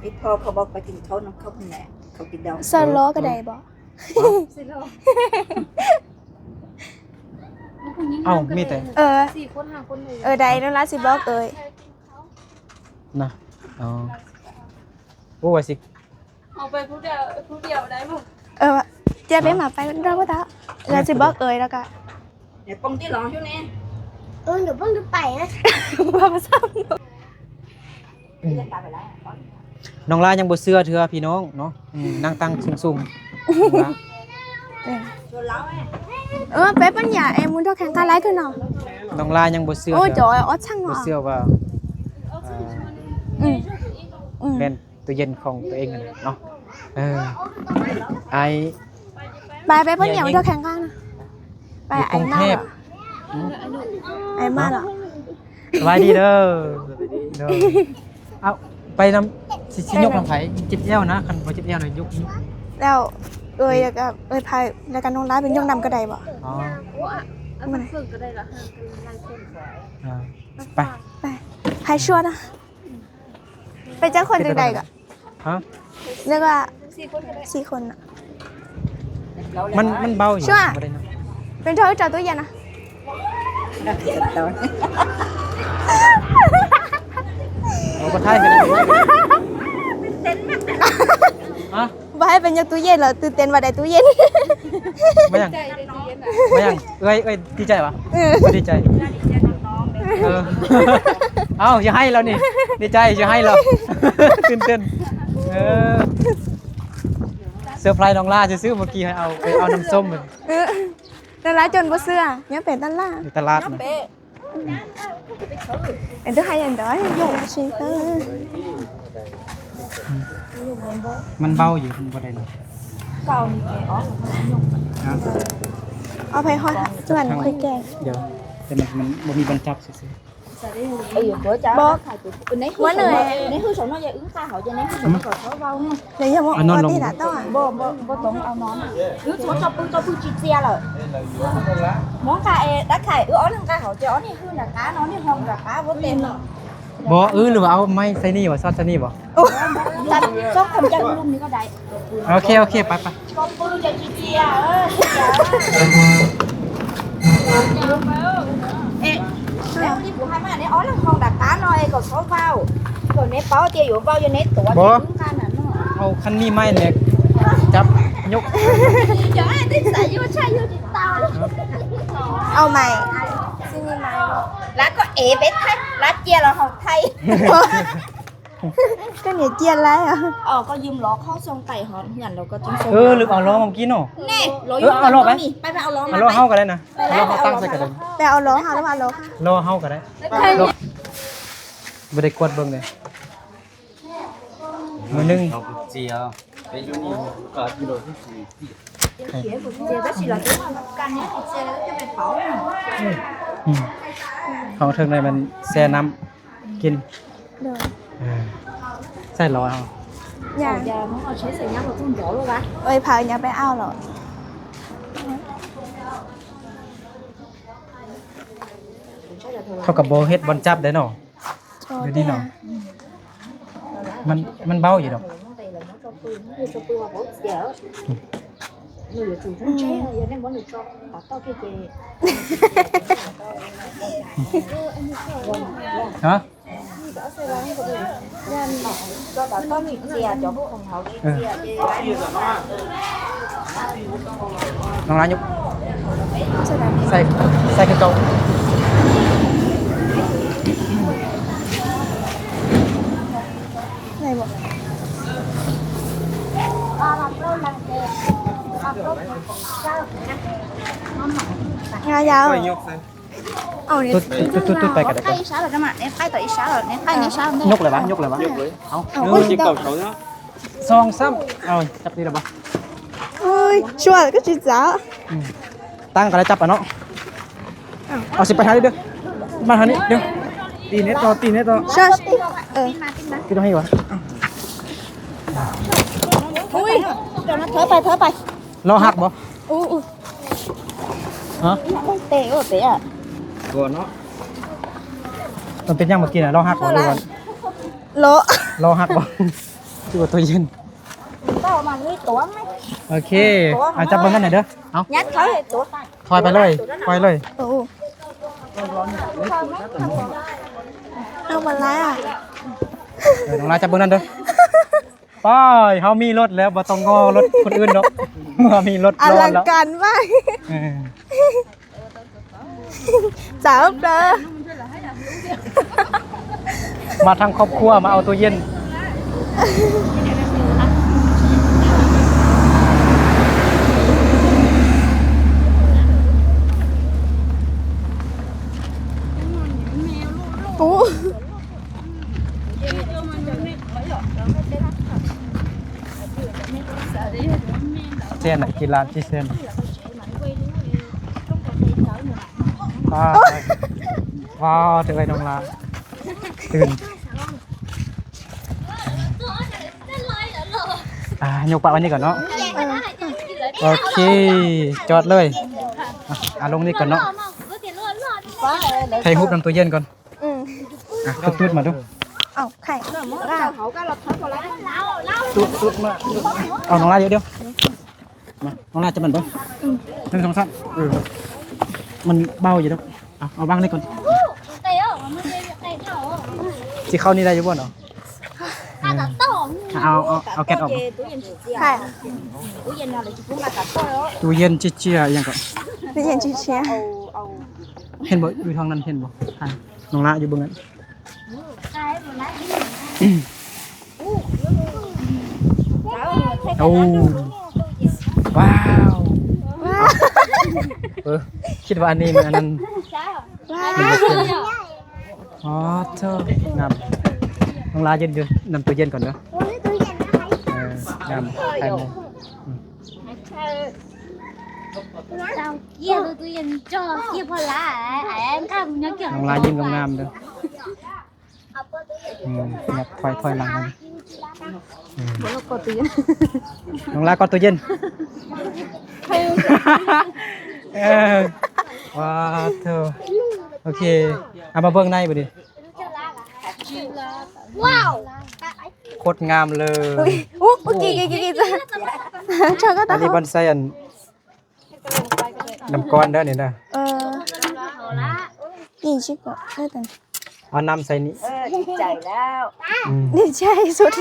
ອີ່ພໍ່ເຂົາບອກໄປກິນເຂົ້ານຳເຂົາພຸ້ນແຫຼະ ເຂົາກິນດອງ. ສະລໍກໍໄດ້ບໍ່? ຮະ? ເອົ້າ ມີແຕ່ ເອີ ສີ່ຄົນຫ້າຄົນເລີຍ. ເອີ ໄດ້ ນ້ອງລາຊິບອກເອີຍນະ. ອໍ ໂອ້ ວ່າຊິ ເອົາໄປຜູ້ດຽວ ຜູ້ດຽວໄດ້ບໍ່? ເອີ ຈະໄປ ເນາະ ມາໄປດອກບໍ່ຕາ. ລາຊິບອກເອີຍ ແລ້ວກະ ດຽວປ້ອງຕິລອຢູ່ນີ້. ເອີ ດຽວປ້ອງໄປນະ ວ່າບໍ່ຊ້ຳ. ອືມ ນ້ອງລາຍັງບໍ່ເຊື່ອເທື່ອພີ່ນ້ອງເນາະ. ອືມ ນັ່ງຕັ້ງສູງໆ ນ້ອງລາ. ເອີ ເອີ ໄປປັນຍາໄອ້ມຸນໂຕແຂງກາໄລຄືເນາະ. ນ້ອງລາຍັງບໍ່ເຊື່ອ ໂອ້ ເທື່ອ ຈອຍອອດຊ່າງເນາະ ບໍ່ເຊື່ອວ່າ ອືມ ອືມ ແມ່ນຕູ້ເຢັນຂອງຕົວເອງຫັ້ນເນາະ. ເອີ ໄອ້ ໄປ ໄປເພິ່ນຫຍັງເທື່ອແຂ່ງກັນນະ ໄປ ໄອ້ມາເນາະ ໄອ້ມາເນາະ. ສະບາຍດີເດີ ໂດຍ. ເອົາ ໄປນຳ ຊິ ຊິຍົກນຳໃຜ? ເຈັບແອວນະ ຄັນບໍ່ເຈັບແອວນະ ຍົກ ແລ້ວເອີຍ ແລ້ວກໍເອີຍ ພາ ແລ້ວກໍນ້ອງລາໄປຍົກນຳກໍໄດ້ບໍ່? ອໍ ເອີ ອັນເພິ່ນກໍໄດ້ລະ ຫາກັນຫຼາຍຄົນ. ອ່າ ໄປ ໄປ ໃຜຊວນນະ? ໄປຈັກຄົນຈັ່ງໃດກໍ ຮະ ເລີຍວ່າສີ່ຄົນນະ ມັນ ມັນເບົາຢູ່ ບໍ່ໄດ້ນະ ເປັນເທົ່າເຈົ້າຕູ້ເຢັນນະ. ໂອ້ ບໍ່ໄທ ຮະ ບໍ່ໃຫ້ໄປຍົກຕູ້ເຢັນ ແລ້ວຕື່ນເຕັ້ນວ່າໄດ້ຕູ້ເຢັນ. ມາຫຍັງ? ມາຫຍັງ? ເອື້ອຍ ເອື້ອຍດີໃຈຫວາ? ເອີ ບໍ່ດີໃຈ. ເອີ ເອົ້າ ຊິໃຫ້ແລ້ວນີ້ ດີໃຈ ຊິໃຫ້ແລ້ວ ຕື່ນເຕັ້ນ. ເອີ ເຊີໄພຣສ໌ນ້ອງຫຼ້າຊື່ໆ ເມື່ອກີ້ໃຫ້ເອົາ ໄປເອົານ້ຳສົ້ມ. ເອີ ນ້ອງຫຼ້າຈົນບໍ່ເຊື່ອ ຍັງເປັນຕະຫຼາດ ຢູ່ຕະຫຼາດນະ. ເອັນເດີ ໃຫ້ອັນດອຍ ມັນເບົາຢູ່ ມັນບໍ່ໄດ້ນະ. ເອົາໄປຮອດສວນຄ່ອຍແກະ. ດຽວ ແຕ່ມັນ ມັນບໍ່ມີບ່ອນຈັບຊື່ໆ. ບໍ່ ບໍ່ເໜື່ອຍ. ເດ ເຮົາເອົາມາ ບໍ່ ບໍ່ຕ້ອງເອົານອນ. ບໍ່ ເອີ ຫຼືວ່າເອົາໄມ້ໃສ່ນີ້ບໍ່ ຊອດໃສ່ນີ້ບໍ່? ໂອເຄ ໂອເຄ ໄປໆ. ບໍ່ ເອົາຄັນມີໄມ້ແຫຼະ ຈັບຍົກ. ເອົາໄມ້ ຊິມີໄມ້ບໍ່? ແລ້ວກໍເອເວັດໄທ ລັດເຈຍລາວເຮົາໄທ ກໍເນຍ ຈຽນແລ້ວ ເອີ ກໍຢືມລໍ້ເຂົາສົ່ງໄປຮອດເຮືອນ ແລ້ວກໍຈຶ່ງສົ່ງ. ເອີ ລືມເອົາລໍ້ມາກີ້ເນາະ. ເນ ເອົາລໍ້ໄປ ໄປ ໄປເອົາລໍ້ມາ ເອົາລໍ້ເຮົາກໍໄດ້ນະ. ເອົາລໍ້ເຮົາຕັ້ງໃສ່ກໍໄດ້ ໄປເອົາລໍ້ເຮົາ ຫຼືວ່າລໍ້ເຮົາ ລໍ້ເຮົາກໍໄດ້. ບໍ່ໄດ້ກວດເບິ່ງເດ້ ມື້ໜຶ່ງ ເຮົາກໍເຈຍ ໄປຢູ່ນີ້ກໍກິໂລທີ່ສີ່. ອືມ ຂອງເທິງໃນມັນແຊ່ນ້ຳ ກິນ. ໂດຍ ເອີ ໃສ່ລໍ້ເຮົາ ຢ່າ ເອີຍ ເຜົາຢ່າໄປເອົາຫຼໍ. ເຂົາກໍບໍ່ເຮັດບ່ອນຈັບໄດ້ເນາະ ຢູ່ນີ້ເນາະ. ມັນ ມັນເບົາຢູ່ດອກ. ຮະ? ເອີ ນ້ອງລາຍຸກ ໃສ່ ໃສ່ຄືເກົ່າ. ໄດ້ບໍ່? ງາຍາວ. ເອົານີ້ ຕຸ້ດໆໆ ໄປກໍໄດ້ ໄປອີກຊາວແລ້ວນະມະ ໄປຕໍ່ອີກຊາວແລ້ວ ໄປນີ້ຊາວ ຍົກເລີຍຫວາ? ຍົກເລີຍຫວາ? ຍົກເລີຍ ເອົາ ເອົາ ໜຶ່ງ ສອງ ສາມ ເອົາ ຈັບນີ້ໄດ້ບໍ່? ໂອ້ຍ ຊວນກໍຊິຈັບ ອືມ ຕັ້ງກໍໄດ້ ຈັບອະເນາະ. ເອົາ ຊິໄປທາງນີ້ເດີ ມາທາງນີ້ເດີ ຕີແນ່ຕໍ່ ຕີແນ່ຕໍ່ ເອີ ຕີຕົງນີ້ຫວາ? ອຸ້ຍ ດຽວນະ ຖອຍໄປ ຖອຍໄປ ລໍ້ຫັກບໍ່? ໂອ້ ຮະ? ເຕະ ໂອ້ ເຕະອະ ກ່ອນເນາະ. ມັນເປັນຫຍັງເມື່ອກີ້ນະ? ລໍ້ຫັກບໍ່ ຫຼືວ່າ ລໍ້ ລໍ້ຫັກບໍ່? ຄືວ່າໂຕເຢັນ. ໂອເຄ ອາ ຈັບເບິ່ງນັ້ນໜ້ອຍເດີ. ເອົາ ຍັດເຂົ້າໃຫ້ໂຕ ຖອຍໄປເລີຍ ປ່ອຍເລີຍ. ໂອ້ ເອົາມາລາຍອະ. ເອີ ນ້ອງລາຍ ຈັບເບິ່ງນັ້ນເດີ. ໄປ ເຮົາມີລົດແລ້ວ ບໍ່ຕ້ອງງໍລົດຄົນອື່ນດອກ ເຮົາມີລົດ ອະລັງການໄວ້ ເອີ ສາວເດີ ມາທັງຄອບຄົວ ມາເອົາຕູ້ເຢັນ. ໂອ້ ແຊນ ກິນລານທີ່ແຊນ. ວ້າວ ເອີຍ ນ້ອງລາ ຕື່ນ. ອ່າ ຍົກປະໄວ້ນີ້ກ່ອນເນາະ. ເອີ ໂອເຄ ຈອດເລີຍ. ອ່າ ລົງນີ້ກ່ອນເນາະ ຖ່າຍຮູບນຳຕູ້ເຢັນກ່ອນ. ອືມ ອ່ະ ຕູດໆມາດູ. ເອົາ ໄຂ່ ຕູດໆມາ. ເອົາ ນ້ອງລາດດຽວໆ ມາ ນ້ອງລາດຈັບມັນເບິ່ງ. ອືມ ໜຶ່ງ ສອງ ສາມ. ເອີ ມັນເບົາຢູ່ດອກ. ເອົາ ເອົາວາງນີ້ກ່ອນ. ຊິເຂົ້ານີ້ໄດ້ຢູ່ບໍ່ເນາະ? ອືມ ເອີ ເອົາ ເອົາ ເອົາແກັດອອກ. ໃຊ່ ຕູ້ເຢັນເຈຍໆ ອີ່ຫຍັງກໍ ຕູ້ເຢັນເຈຍໆ ເຫັນບໍ່? ຢູ່ທາງນັ້ນເຫັນບໍ່? ໃຊ່ ນ້ອງລະຢູ່ເບິ່ງນັ້ນ. ໂອ້ ວ້າວ ເອີ ຄິດວ່າອັນນີ້ມັນອັນນັ້ນ. ອໍ ໂທ້ ງາມ. ນ້ອງລາຢືນຢູ່ນຳຕູ້ເຢັນກ່ອນເດີ. ເອີ ງາມ ຖ່າຍຮູບ. ອືມ ນ້ອງລາຍິ້ມງາມໆເດີ. ອືມ ຍັບຖອຍ ຖອຍຫຼັງ. ອືມ ນ້ອງລາກອດຕູ້ເຢັນ. ເອີ ວ້າວ ໂທ້ ໂອເຄ ເອົາມາເບິ່ງໃນບາດນີ້. ວ້າວ ໂຄດງາມເລີຍ. ອຸ້ຍ ອຸ້ຍ ກີ່ໆໆໆ ອັນນີ້ບ່ອນໃສ່ອັນ ນ້ຳກ້ອນເດີນີ້ເດີ. ເອີ ນີ້ຊິກໍໄດ້ແຕ່ ເອົານ້ຳໃສ່ນີ້. ເອີ ດີໃຈແລ້ວ. ອືມ ດີໃຈສຸດ.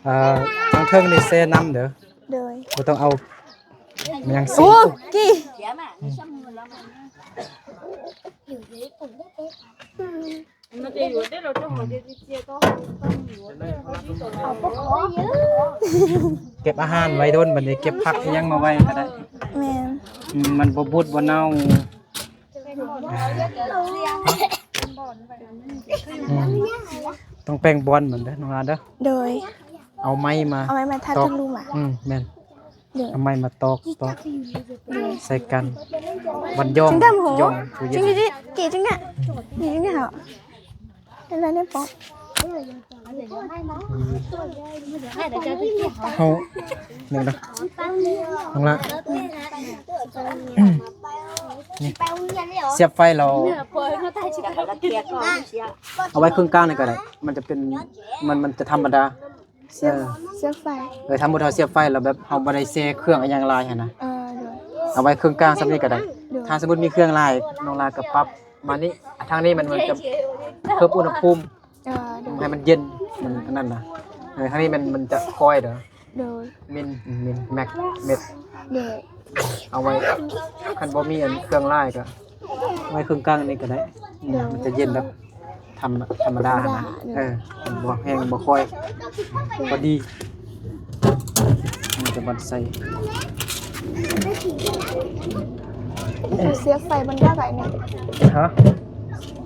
ເອີ ທາງເທິງນີ້ແຊ່ນ້ຳເດີ. ໂດຍ ບໍ່ຕ້ອງເອົາຫຍັງໃສ່. ໂອ້ ກີ່ ເກັບອາຫານໄວ້ດົນ ບັດນີ້ເກັບຜັກອີ່ຫຍັງມາໄວ້ກໍໄດ້. ແມ່ນ ອືມ ມັນບໍ່ບູດບໍ່ເນົ່າ. ອືມ ຕ້ອງແປງບ່ອນມັນເດີນ້ອງລາເດີ. ໂດຍ ເອົາໄມ້ມາ ເອົາໄມ້ມາທັດທະລຸມ. ອືມ ແມ່ນ ໂດຍ ເອົາໄມ້ມາຕອກ ຕອກ ໂດຍ ໃສ່ກັນ ວັນຢອງ ຈັ່ງດຳໂຫ ຢອງ ຕູ້ເຢັນ ຈັ່ງນີ້ ກີ່ຈັ່ງນີ້ ນີ້ຈັ່ງນີ້ເຮົາ ເຮັດແລ້ວນີ້ປະ ເຮົາ ນີ້ນະ ນ້ອງລະ ນີ້ ສຽບໄຟແລ້ວ ເອົາໄວ້ເຄິ່ງກາງນີ້ກໍໄດ້ ມັນຈະເປັນ ມັນ ມັນຈະທຳມະດາ. ເອີ ສຽບໄຟ ເອີ ສົມມຸດເຮົາສຽບໄຟແລ້ວແບບເຮົາບໍ່ໄດ້ແຊ່ເຄື່ອງອີ່ຫຍັງຫຼາຍຫັ້ນນະ. ເອີ ໂດຍ ເອົາໄວ້ເຄິ່ງກາງສ່ຳນີ້ກໍໄດ້. ໂດຍ ຖ້າສົມມຸດມີເຄື່ອງຫຼາຍ ນ້ອງລາກໍປັບມານີ້ ທາງນີ້ມັນ ມັນຈະເພີ່ມອຸນຫະພູມ. ເອີ ໂດຍ ໃຫ້ມັນເຢັນ ມັນອັນນັ້ນນະ. ເອີ ທາງນີ້ມັນ ມັນຈະຄ່ອຍເດີ. ໂດຍ ມິນ ມິນ ແມັກ ເມັດ. ໂດຍ ເອົາໄວ້ ຄັນບໍ່ມີອັນເຄື່ອງຫຼາຍກໍໄວ້ເຄິ່ງກາງນີ້ກໍໄດ້. ໂດຍ ມັນຈະເຢັນແບບ ທຳ ທຳມະດາຫັ້ນນະ. ທຳມະດາ ເອີ ບໍ່ແຮງບໍ່ຄ່ອຍ ພໍດີ. ມັນຈະບັນໃສ່ ສຽບໄຟມັນກໍໄດ້ນີ້. ຮະ?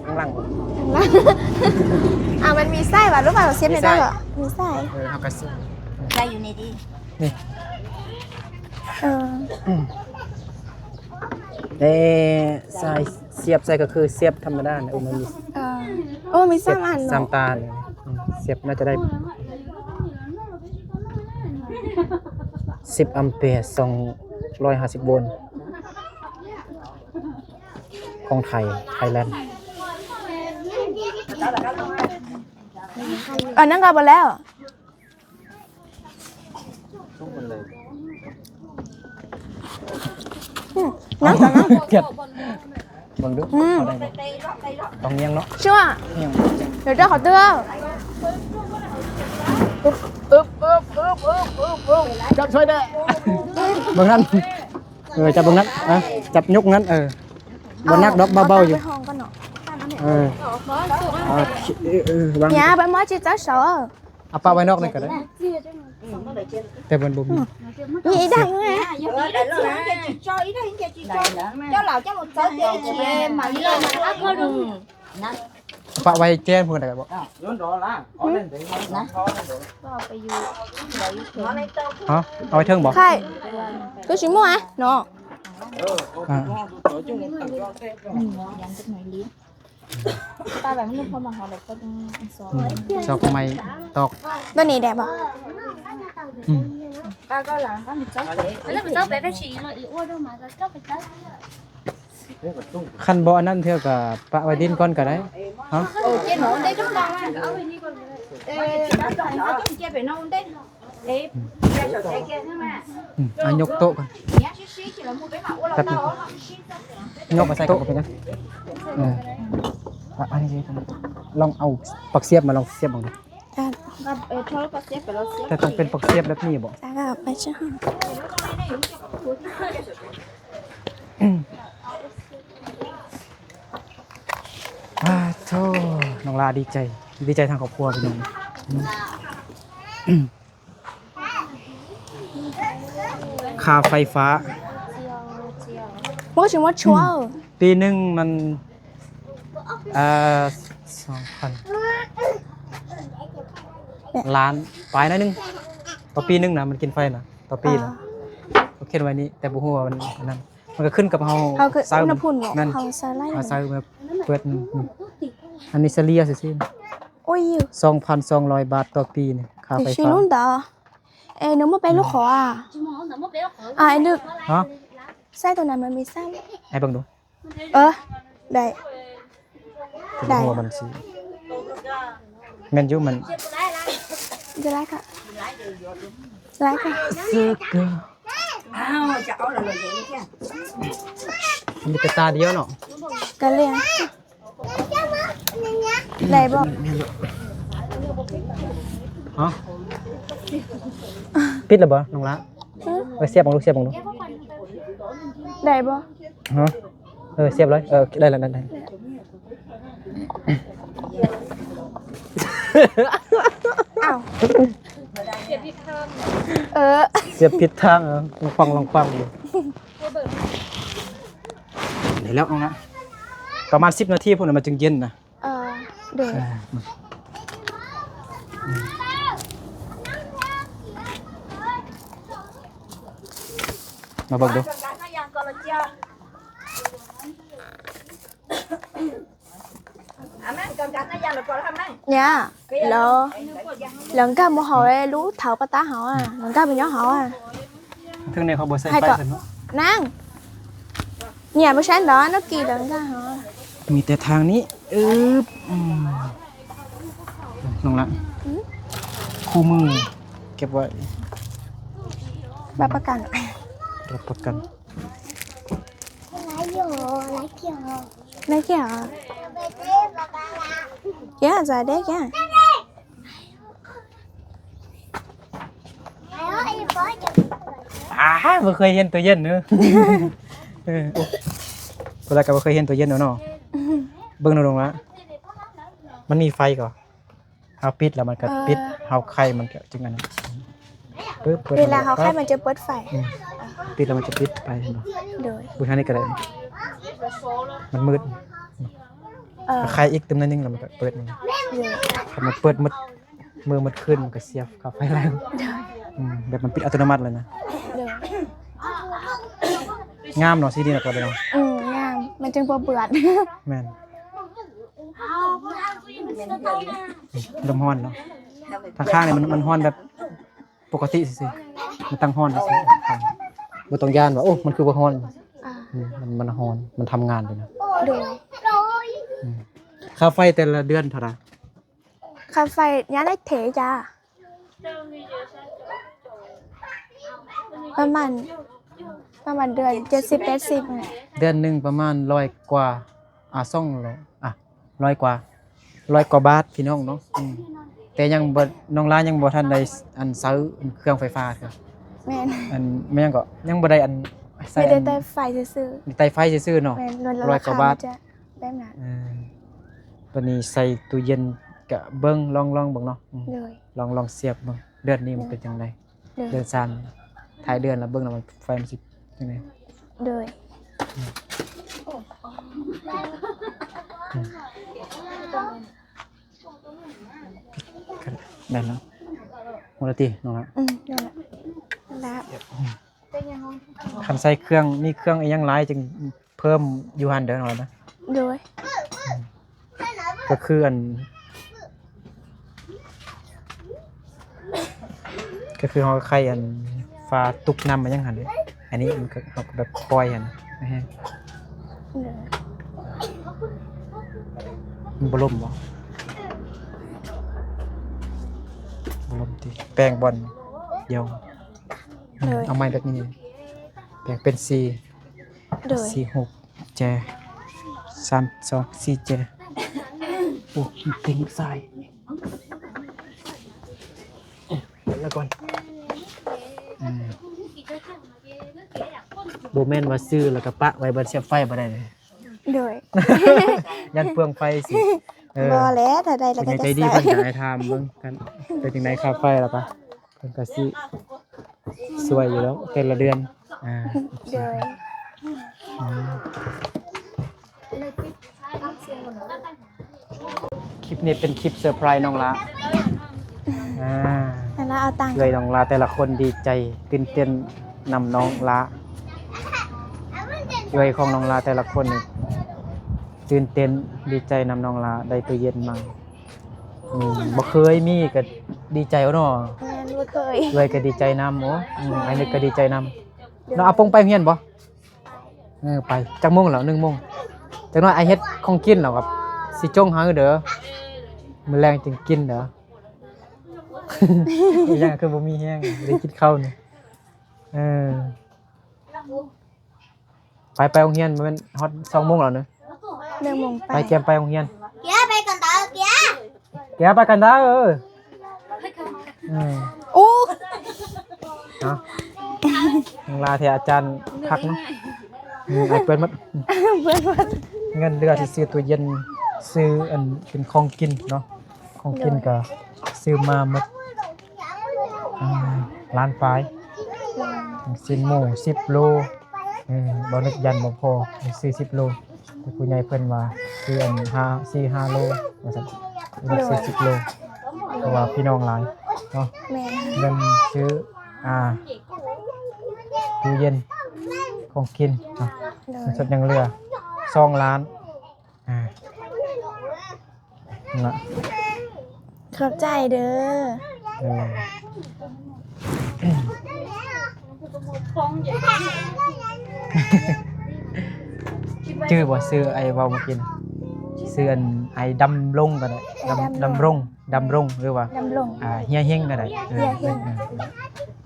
ຂ້າງຫຼັງ ຂ້າງຫຼັງ. ອ່າ ມັນມີສາຍຫວາ ຫຼືວ່າເຮົາສຽບໃນນັ້ນເຫາະ? ມີສາຍ ມີສາຍ. ເອີ ເຮົາກໍສຽບ ໃສ່ຢູ່ນີ້ຕິ. ນີ້ ເອີ ເອີ ສາຍສຽບໃສ່ກໍຄືສຽບທຳມະດານະ. ໂອ້ ມັນມີ ເອີ ໂອ້ ມີສາມອັນເນາະ ສາມຕານ. ອືມ ສຽບໜ້າຈະໄດ້ສິບອຳແປ ສອງຮ້ອຍຫ້າສິບໂວນ ຂອງໄທ ໄທແລນ. ອັນນັ້ນກໍບໍ່ແລ້ວ. ອືມ ຍັງ ຍັງ ເກັບ ເບິ່ງດູ ອືມ ເອົາໄດ້ບໍ່? ຕ້ອງຍ່ຽງເນາະ ຊົ່ວ ຍ່ຽງ ດຽວເຈົ້າຂໍເຕືອນ. ອຶບ ອຶບ ອຶບ ຈັບຊ່ອຍແດ່ ເບິ່ງນັ້ນ. ເອີ ຈັບເບິ່ງນັ້ນ ອ່ະ ຈັບຍົກນັ້ນ. ເອີ ບໍ່ໜັກດອກ ເບົາໆຢູ່. ເອີ ເອີ ວາງ ຢ່າໄປໝໍຈິດຈັກສອງ. ເອົາປະໄວ້ນອກນີ້ກໍໄດ້ ແຕ່ມັນບໍ່ມີ. ນີ້ໄດ້ໄງ? ປະໄວ້ແຈ້ງພຸ້ນກໍໄດ້ບໍ່? ຮະ? ເອົາໄວ້ເທິງບໍ່? ໃຊ່ ຄືຊິໝົດເນາະ. ອ່າ ປະໄວ້ມັນພໍມາຫາແລ້ວກໍຕ້ອງຊອກ ອືມ ຊອກໄມ້ຕອກ ຕົວນີ້ໄດ້ບໍ່? ອືມ ປະກໍຫຼັງກໍມີຊອກ ແລ້ວມັນຊອກໄປໄປຊິອີກ ອັວໂດມາກໍຊອກໄປຊອກ. ຄັນບໍ່ອັນນັ້ນເທື່ອກໍປະໄວ້ດິນກ່ອນກໍໄດ້. ຮະ? ເອີ ເຈນອນໄດ້ທຸກຢ່າງ ເອົາໄວ້ນີ້ກ່ອນກໍໄດ້. ເອີ ເຈນອນໄດ້ ອືມ ເອົາຍົກໂຕະກ່ອນ ແປັບໜຶ່ງ ຍົກມາໃສ່ໂຕະກໍເປັນຫຍັງ. ເອີ ອັນນີ້ ລອງເອົາປາກສຽບມາ ລອງສຽບເບິ່ງດູ. ອ່າ ແຕ່ຕ້ອງເປັນປັກສຽບແບບນີ້ບໍ? ອ້າໂທ້ ນ້ອງລາດີໃຈ ດີໃຈທັງຄອບຄົວພີ່ນ້ອງ. ຄ່າໄຟຟ້າ 我什么球？ ປີໜຶ່ງມັນ ເອີ ສອງພັນ ລ້ານປາຍໜ້ອຍໜຶ່ງ ຕໍ່ປີໜຶ່ງນະ ມັນກິນໄຟນະ ຕໍ່ປີນະ. ເອີ ເຂົາຂຽນໄວ້ນີ້ ແຕ່ບໍ່ຮູ້ວ່າມັນອັນນັ້ນ ມັນກໍຂຶ້ນກັບເຮົາ ເຮົາກໍ ໃຊ້ ອຸນຫະພູມເນາະ ແມ່ນ ເຮົາໃຊ້ໄລ່ ເຮົາໃຊ້ແບບເປີດ ອັນນີ້ສະເລ່ຍຊື່ໆ. ໂອ້ຍ ສອງພັນສອງຮ້ອຍບາດຕໍ່ປີນີ້ ຄ່າໄຟຟ້າ. 哎，能不能背篓口啊？啊，哎，那 ຮະ? 塞到哪门没塞？ ໃຫ້ເບິ່ງດູ. ເອີ ໄດ້ ໄດ້ ຫົວມັນຊິ ແມ່ນຢູ່ ມັນ จะไล่ค่ะ ไล่ค่ะ ເສືອກະ ມີແຕ່ຕາດຽວເນາະ ກໍເລີຍ ໄດ້ບໍ່? ຮະ? ປິດແລ້ວບໍ່ນ້ອງລະ? ເອີ ສຽບເບິ່ງດູ ສຽບເບິ່ງດູ ໄດ້ບໍ່? ຮະ? ເອີ ສຽບເລີຍ ເອີ ໄດ້ແລ້ວ ໄດ້ ໄດ້. ອ້າວ ເອີ ສຽບຜິດທາງ ເອີ ລອງຟັງ ລອງຟັງຢູ່. ໄດ້ແລ້ວນ້ອງນະ ປະມານສິບນາທີພຸ້ນນະ ມັນຈຶ່ງເຢັນນະ. ເອີ ໂດຍ ເອີ ມາເບິ່ງດູ. ຍາ ລໍ ຫຼັງກາບໍ່ເຮົາເດ້ ລູກເຖົ້າປະຕາເຮົາອະ ຫຼັງກາໄປຍ້ອນເຮົາອະ. ເທິງນີ້ເຂົາບໍ່ໃສ່ໄຟຊັ້ນເນາະ ນາງ ເນຍບໍ່ຊັ້ນດອກ ນົກກີ່ດອກກາເຮົາ ມີແຕ່ທາງນີ້. ອືບ ອືມ ນ້ອງລະ ອືມ ຄູ່ມືເກັບໄວ້ ຮັບປະກັນ ຮັບປະກັນ. ອ້າ ບໍ່ເຄີຍເຫັນຕູ້ເຢັນເນາະ ເອີ ໂອ້ ຜູ້ໃດກໍບໍ່ເຄີຍເຫັນຕູ້ເຢັນເນາະ ເບິ່ງດູນ້ອງລະ ມັນມີໄຟກໍ ເຮົາປິດແລ້ວມັນກໍ ເອີ ປິດ ເຮົາໄຂມັນກໍຈຶ່ງອັນນັ້ນ ປຶບ ເວລາເຮົາໄຂມັນຈະເປີດໄຟ ອືມ ປິດແລ້ວມັນຈະປິດໄຟ ເຫັນບໍ່? ໂດຍ ເບິ່ງທາງນີ້ກໍໄດ້ ມັນມືດ ເອີ ໄຂອີກຕື່ມໜ້ອຍໜຶ່ງແລ້ວມັນກໍເປີດ ໂດຍ ຄັນມັນເປີດໝົດ ມື້ໝົດຄືນມັນກໍເສຍຄ່າໄຟແລ້ວ ໂດຍ ອືມ ແບບມັນປິດອັດຕະໂນມັດເລີຍນະ ໂດຍ ງາມເນາະ ສີນີ້ນະ ກໍໄດ້ເນາະ ອືມ ງາມ ມັນຈຶ່ງບໍ່ເບືອດ ແມ່ນ ລົມຮ້ອນເນາະ ທາງຂ້າງນີ້ມັນ ມັນຮ້ອນແບບປົກກະຕິຊື່ໆ ມັນຕັ້ງຮ້ອນຊື່ໆ ບໍ່ຕ້ອງຢ້ານວ່າ ໂອ້ ມັນຄືບໍ່ຮ້ອນ ອ່າ ອືມ ມັນ ມັນຮ້ອນ ມັນທຳງານຢູ່ນະ ໂດຍ ອືມ ຄ່າໄຟແຕ່ລະເດືອນເທົ່າໃດ? ຄ່າໄຟ ຍາໄດ້ເທຈ້າ ປະມານ ປະມານເດືອນເຈັດສິບແປດສິບ ເດືອນໜຶ່ງປະມານຮ້ອຍກວ່າ ອ່າ ສອງຮ້ອຍ ອ່າ ຮ້ອຍກວ່າ ຮ້ອຍກວ່າບາດພີ່ນ້ອງເນາະ ອືມ ແຕ່ຍັງບໍ່ ນ້ອງລາຍັງບໍ່ທັນໄດ້ອັນໃຊ້ເຄື່ອງໄຟຟ້າເທື່ອ ແມ່ນ ອັນ ແມ່ນຫຍັງກໍ ຍັງບໍ່ໄດ້ອັນໃຊ້ ມີແຕ່ ອັນ ໄຕ້ໄຟຊື່ໆ ມີໄຕ້ໄຟຊື່ໆເນາະ ແມ່ນ ຮ້ອຍກວ່າບາດ ແບບນັ້ນ ເອີ ບາດນີ້ໃສ່ຕູ້ເຢັນກະເບິ່ງ ລອງ ລອງເບິ່ງເນາະ ອືມ ໂດຍ ລອງ ລອງສຽບເບິ່ງ ເດືອນນີ້ມັນເປັນຈັ່ງໃດ ໂດຍ ເດືອນສາມ ທ້າຍເດືອນລະເບິ່ງລະມັນ ໄຟມັນຊິຈັ່ງໃດ ໂດຍ ອືມ ອືມ ໄດ້ແລ້ວ ໝົດແລ້ວຕິນ້ອງລະ ອືມ ໄດ້ແລ້ວ ອືມ ຄັນໃສ່ເຄື່ອງ ມີເຄື່ອງອີ່ຫຍັງຫຼາຍຈຶ່ງເພີ່ມຢູ່ຫັ້ນເດີນ້ອງລະ ໂດຍ ອືມ ກໍຄືອັນ ກໍຄືເຮົາໄຂອັນຝາຕຸກນ້ຳມາຫຍັງຫັ້ນເດ້ ອັນນີ້ມັນກໍ ເຮົາກໍແບບຄ່ອຍຫັ້ນ ໂດຍ ມັນບໍ່ລົມບໍ? ບໍ່ລົມຕິ ແປງບ່ອນດຽວ ໂດຍ ເອົາໄມ້ແບບນີ້ ແປງເປັນສີ່ ໂດຍ ສີ່ຫົກແຈ ສາມສອງສີ່ແຈ ໂອ້ ຕິງສາຍ ລະກ່ອນ. ອືມ ບໍ່ແມ່ນວ່າຊື້ແລ້ວກໍປະໄວ້ ບັດສຽບໄຟບໍ່ໄດ້ເດ້. ໂດຍ ຢ້ານເປືອງໄຟຊິ. ເອີ ບໍ່ແຫຼະ ຖ້າໄດ້ແລ້ວກໍຈະໃຊ້. ຜູ້ໃຫຍ່ໃຈດີເພິ່ນກໍໃຫ້ຖາມເບິ່ງກັນ ເປັນຈັ່ງໃດຄ່າໄຟ ແລ້ວກໍເພິ່ນກໍຊິຊ່ວຍຢູ່ແລ້ວແຕ່ລະເດືອນ. ອ່າ ໂດຍ ອືມ. ຄລິບນີ້ເປັນຄລິບເຊີໄພຣສ໌ນ້ອງຫຼ້າ. ອ່າ ແລ້ວເອົາຕັງ ເອື້ອຍນ້ອງຫຼ້າແຕ່ລະຄົນດີໃຈຕື່ນເຕັ້ນນຳນ້ອງຫຼ້າ. ເອື້ອຍຂອງນ້ອງຫຼ້າແຕ່ລະຄົນນີ້ຕື່ນເຕັ້ນດີໃຈນຳນ້ອງຫຼ້າ ໄດ້ຕູ້ເຢັນໃໝ່. ອືມ ບໍ່ເຄີຍມີກໍດີໃຈເນາະ. ແມ່ນ ບໍ່ເຄີຍ. ເອື້ອຍກໍດີໃຈນຳ. ໂອ້ ອືມ ອ້າຍນຶກກໍດີໃຈນຳ. ໂດຍ ນ້ອງອາປົງໄປໂຮງຮຽນບໍ່? ເອີ ໄປ. ຈັກໂມງແລ້ວ? ໜຶ່ງໂມງ. ຈັກໜ້ອຍອ້າຍເຮັດຂອງກິນແລ້ວກໍຊິຈົ່ງໃຫ້ເດີ. ມື້ແລງຈຶ່ງກິນເດີ. ອີຫຍັງຄືບໍ່ມີແຮງ ໄດ້ກິນເຂົ້ານີ້. ເອີ ໄປ ໄປໂຮງຮຽນ. ແມ່ນຮອດສອງໂມງແລ້ວເນາະ. ໜຶ່ງໂມງໄປ. ໄປ ກຽມໄປໂຮງຮຽນ. ກຽມໄປກ່ອນເດີ ກຽມ. ແກໄປກັນເດີ. ເອີ ເອີ ໂອ້ ເນາະ ນ້ອງຫຼ້າແທ້ ອາຈານຄັກເນາະ. ອືມ ອ້າຍເປີດໝົດ ເປີດໝົດ. ເງິນເຫຼືອທີ່ຊື້ຕູ້ເຢັນ ຊື້ອັນເປັນຂອງກິນເນາະ. ຂອງກິນກໍຊື້ມາໝົດ ອ່າ ລ້ານປາຍ. ຊີ້ນໝູສິບໂລ. ເອີ ບໍ່ນຶກຢ້ານບໍ່ພໍ ຊື້ສິບໂລ. ແຕ່ຜູ້ໃຫຍ່ເພິ່ນວ່າຊື້ອັນຫ້າ ສີ່ຫ້າໂລວ່າຊັ້ນ. ໂດຍ ຊື້ສິບໂລ ເພາະວ່າພີ່ນ້ອງຫຼາຍເນາະ. ແມ່ນ. ເງິນຊື້ ອ່າ ຕູ້ເຢັນ ຂອງກິນເນາະ. ໂດຍ ເງິນສົດຍັງເຫຼືອສອງລ້ານ. ອ່າ ນະ ຂອບໃຈເດີ. ເອີ ຈື່ບໍ່? ຊື່ໄອ້ເວົ້າເມື່ອກີ້ນະ ຊື່ອັນໄອ້ດຳລົງກໍໄດ້. ດຳ ດຳລົງ ດຳລົງ ດຳລົງ ຫຼືວ່າ ດຳລົງ ອ່າ ເຮຍເຮັງກໍໄດ້. ເອີ ເຮຍເຮັງ ເອີ ເອີ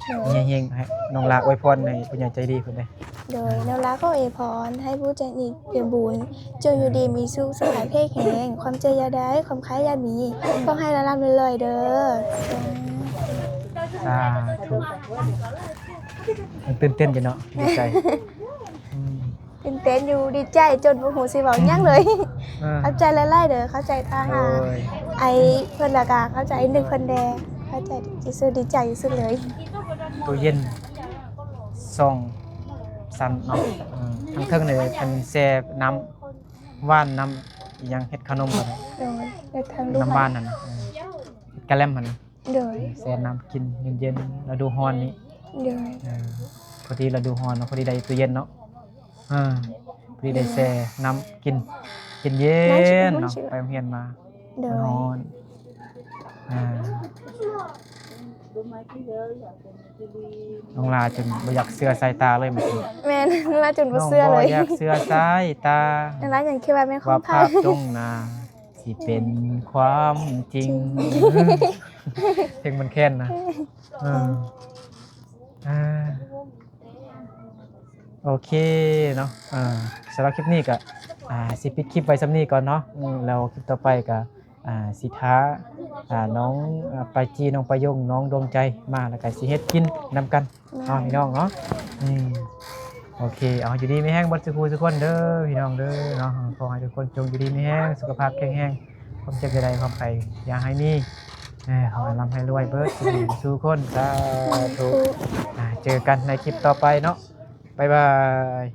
ໂດຍ ເຮຍເຮັງ. ໃຫ້ນ້ອງຫຼ້າອວຍພອນໃຫ້ຜູ້ໃຫຍ່ໃຈດີເພິ່ນເດ້. ໂດຍ ນ້ອງຫຼ້າຂໍອວຍພອນໃຫ້ຜູ້ໃຈດີໃຈບຸນ ຈົ່ງຢູ່ດີມີສຸກ ສຸຂະພາບແຂງແຮງ ຄວາມເຈັບຢ່າໄດ້ ຄວາມໄຂ້ຢ່າມີ ຂໍໃຫ້ລ່ຳໆລວຍໆເດີ. ສາທຸ. ຕື່ນເຕັ້ນຢູ່ເນາະ ດີໃຈ. ອືມ ຕື່ນເຕັ້ນຢູ່ ດີໃຈຈົນບໍ່ຮູ້ຊິເວົ້າຫຍັງເລີຍ. ເອີ ຂອບໃຈຫຼາຍໆເດີ ຂອບໃຈທາງ ໂດຍ ອ້າຍເພິ່ນ ແລ້ວກະຂອບໃຈອ້າຍນຶກເພິ່ນແດ່. ຂອບໃຈທີ່ສຸດ ດີໃຈທີ່ສຸດເລີຍ. ຕູ້ເຢັນສອງຊັ້ນເນາະ. ເອີ ທາງເທິງນີ້ເປັນແຊ່ນ້ຳຫວານ ນ້ຳອີ່ຫຍັງ ເຮັດຂະໜົມກໍໄດ້. ໂດຍ ແລ້ວທາງລູກ ນ້ຳຫວານຫັ້ນນະ. ເອີ ເຮັດກະແລັມຫັ້ນນະ. ໂດຍ ແຊ່ນ້ຳກິນເຢັນໆ ລະດູຮ້ອນນີ້. ໂດຍ ເອີ ພໍດີລະດູຮ້ອນເນາະ ພໍດີໄດ້ຕູ້ເຢັນເນາະ. ອ່າ ພໍດີໄດ້ແຊ່ນ້ຳກິນ ກິນເຢັນເນາະ. ໄປໂຮງຮຽນມາ ໂດຍ ຮ້ອນ. ອ່າ ນ້ອງຫຼ້າຈົນບໍ່ຢາກເຊື່ອສາຍຕາເລີຍມື້ກີ້. ແມ່ນ ນ້ອງຫຼ້າຈົນບໍ່ເຊື່ອເລີຍ. ບໍ່ຢາກເຊື່ອສາຍຕາ. ນ້ອງຫຼ້າຍັງຄິດວ່າແມ່ນຂອງ ວ່າພາບຕົງໜ້າຊິເປັນຄວາມຈິງ. ເພງມັນແຄ້ນນະ. ເອີ ອ່າ ໂອເຄເນາະ. ເອີ ສຳລັບຄລິບນີ້ກໍ ອ່າ ຊິປິດຄລິບໄວ້ສ່ຳນີ້ກ່ອນເນາະ. ອືມ ແລ້ວຄລິບຕໍ່ໄປກໍ ອ່າ ຊິພາ ອ່າ ນ້ອງ ອ່າ ປາຈີ ນ້ອງປາຍົງ ນ້ອງດວງໃຈມາ ແລ້ວກໍຊິເຮັດກິນນຳກັນເນາະ ແມ່ນ ພີ່ນ້ອງເນາະ. ອືມ ໂອເຄ ເອົາ ຢູ່ດີມີແຮງເບິດສູ່ຜູ້ສູ່ຄົນເດີ ພີ່ນ້ອງເດີເນາະ. ຂໍໃຫ້ທຸກຄົນຈົ່ງຢູ່ດີມີແຮງ ສຸຂະພາບແຂງແຮງ ຄວາມເຈັບຢ່າໄດ້ ຄວາມໄຂ້ຢ່າໃຫ້ມີ. ເອີ ຂໍໃຫ້ລ່ຳໃຫ້ລວຍເບິດສູ່ຄົນ ສາທຸ. ອ່າ ເຈີກັນໃນຄລິບຕໍ່ໄປເນາະ. ບາຍບາຍ.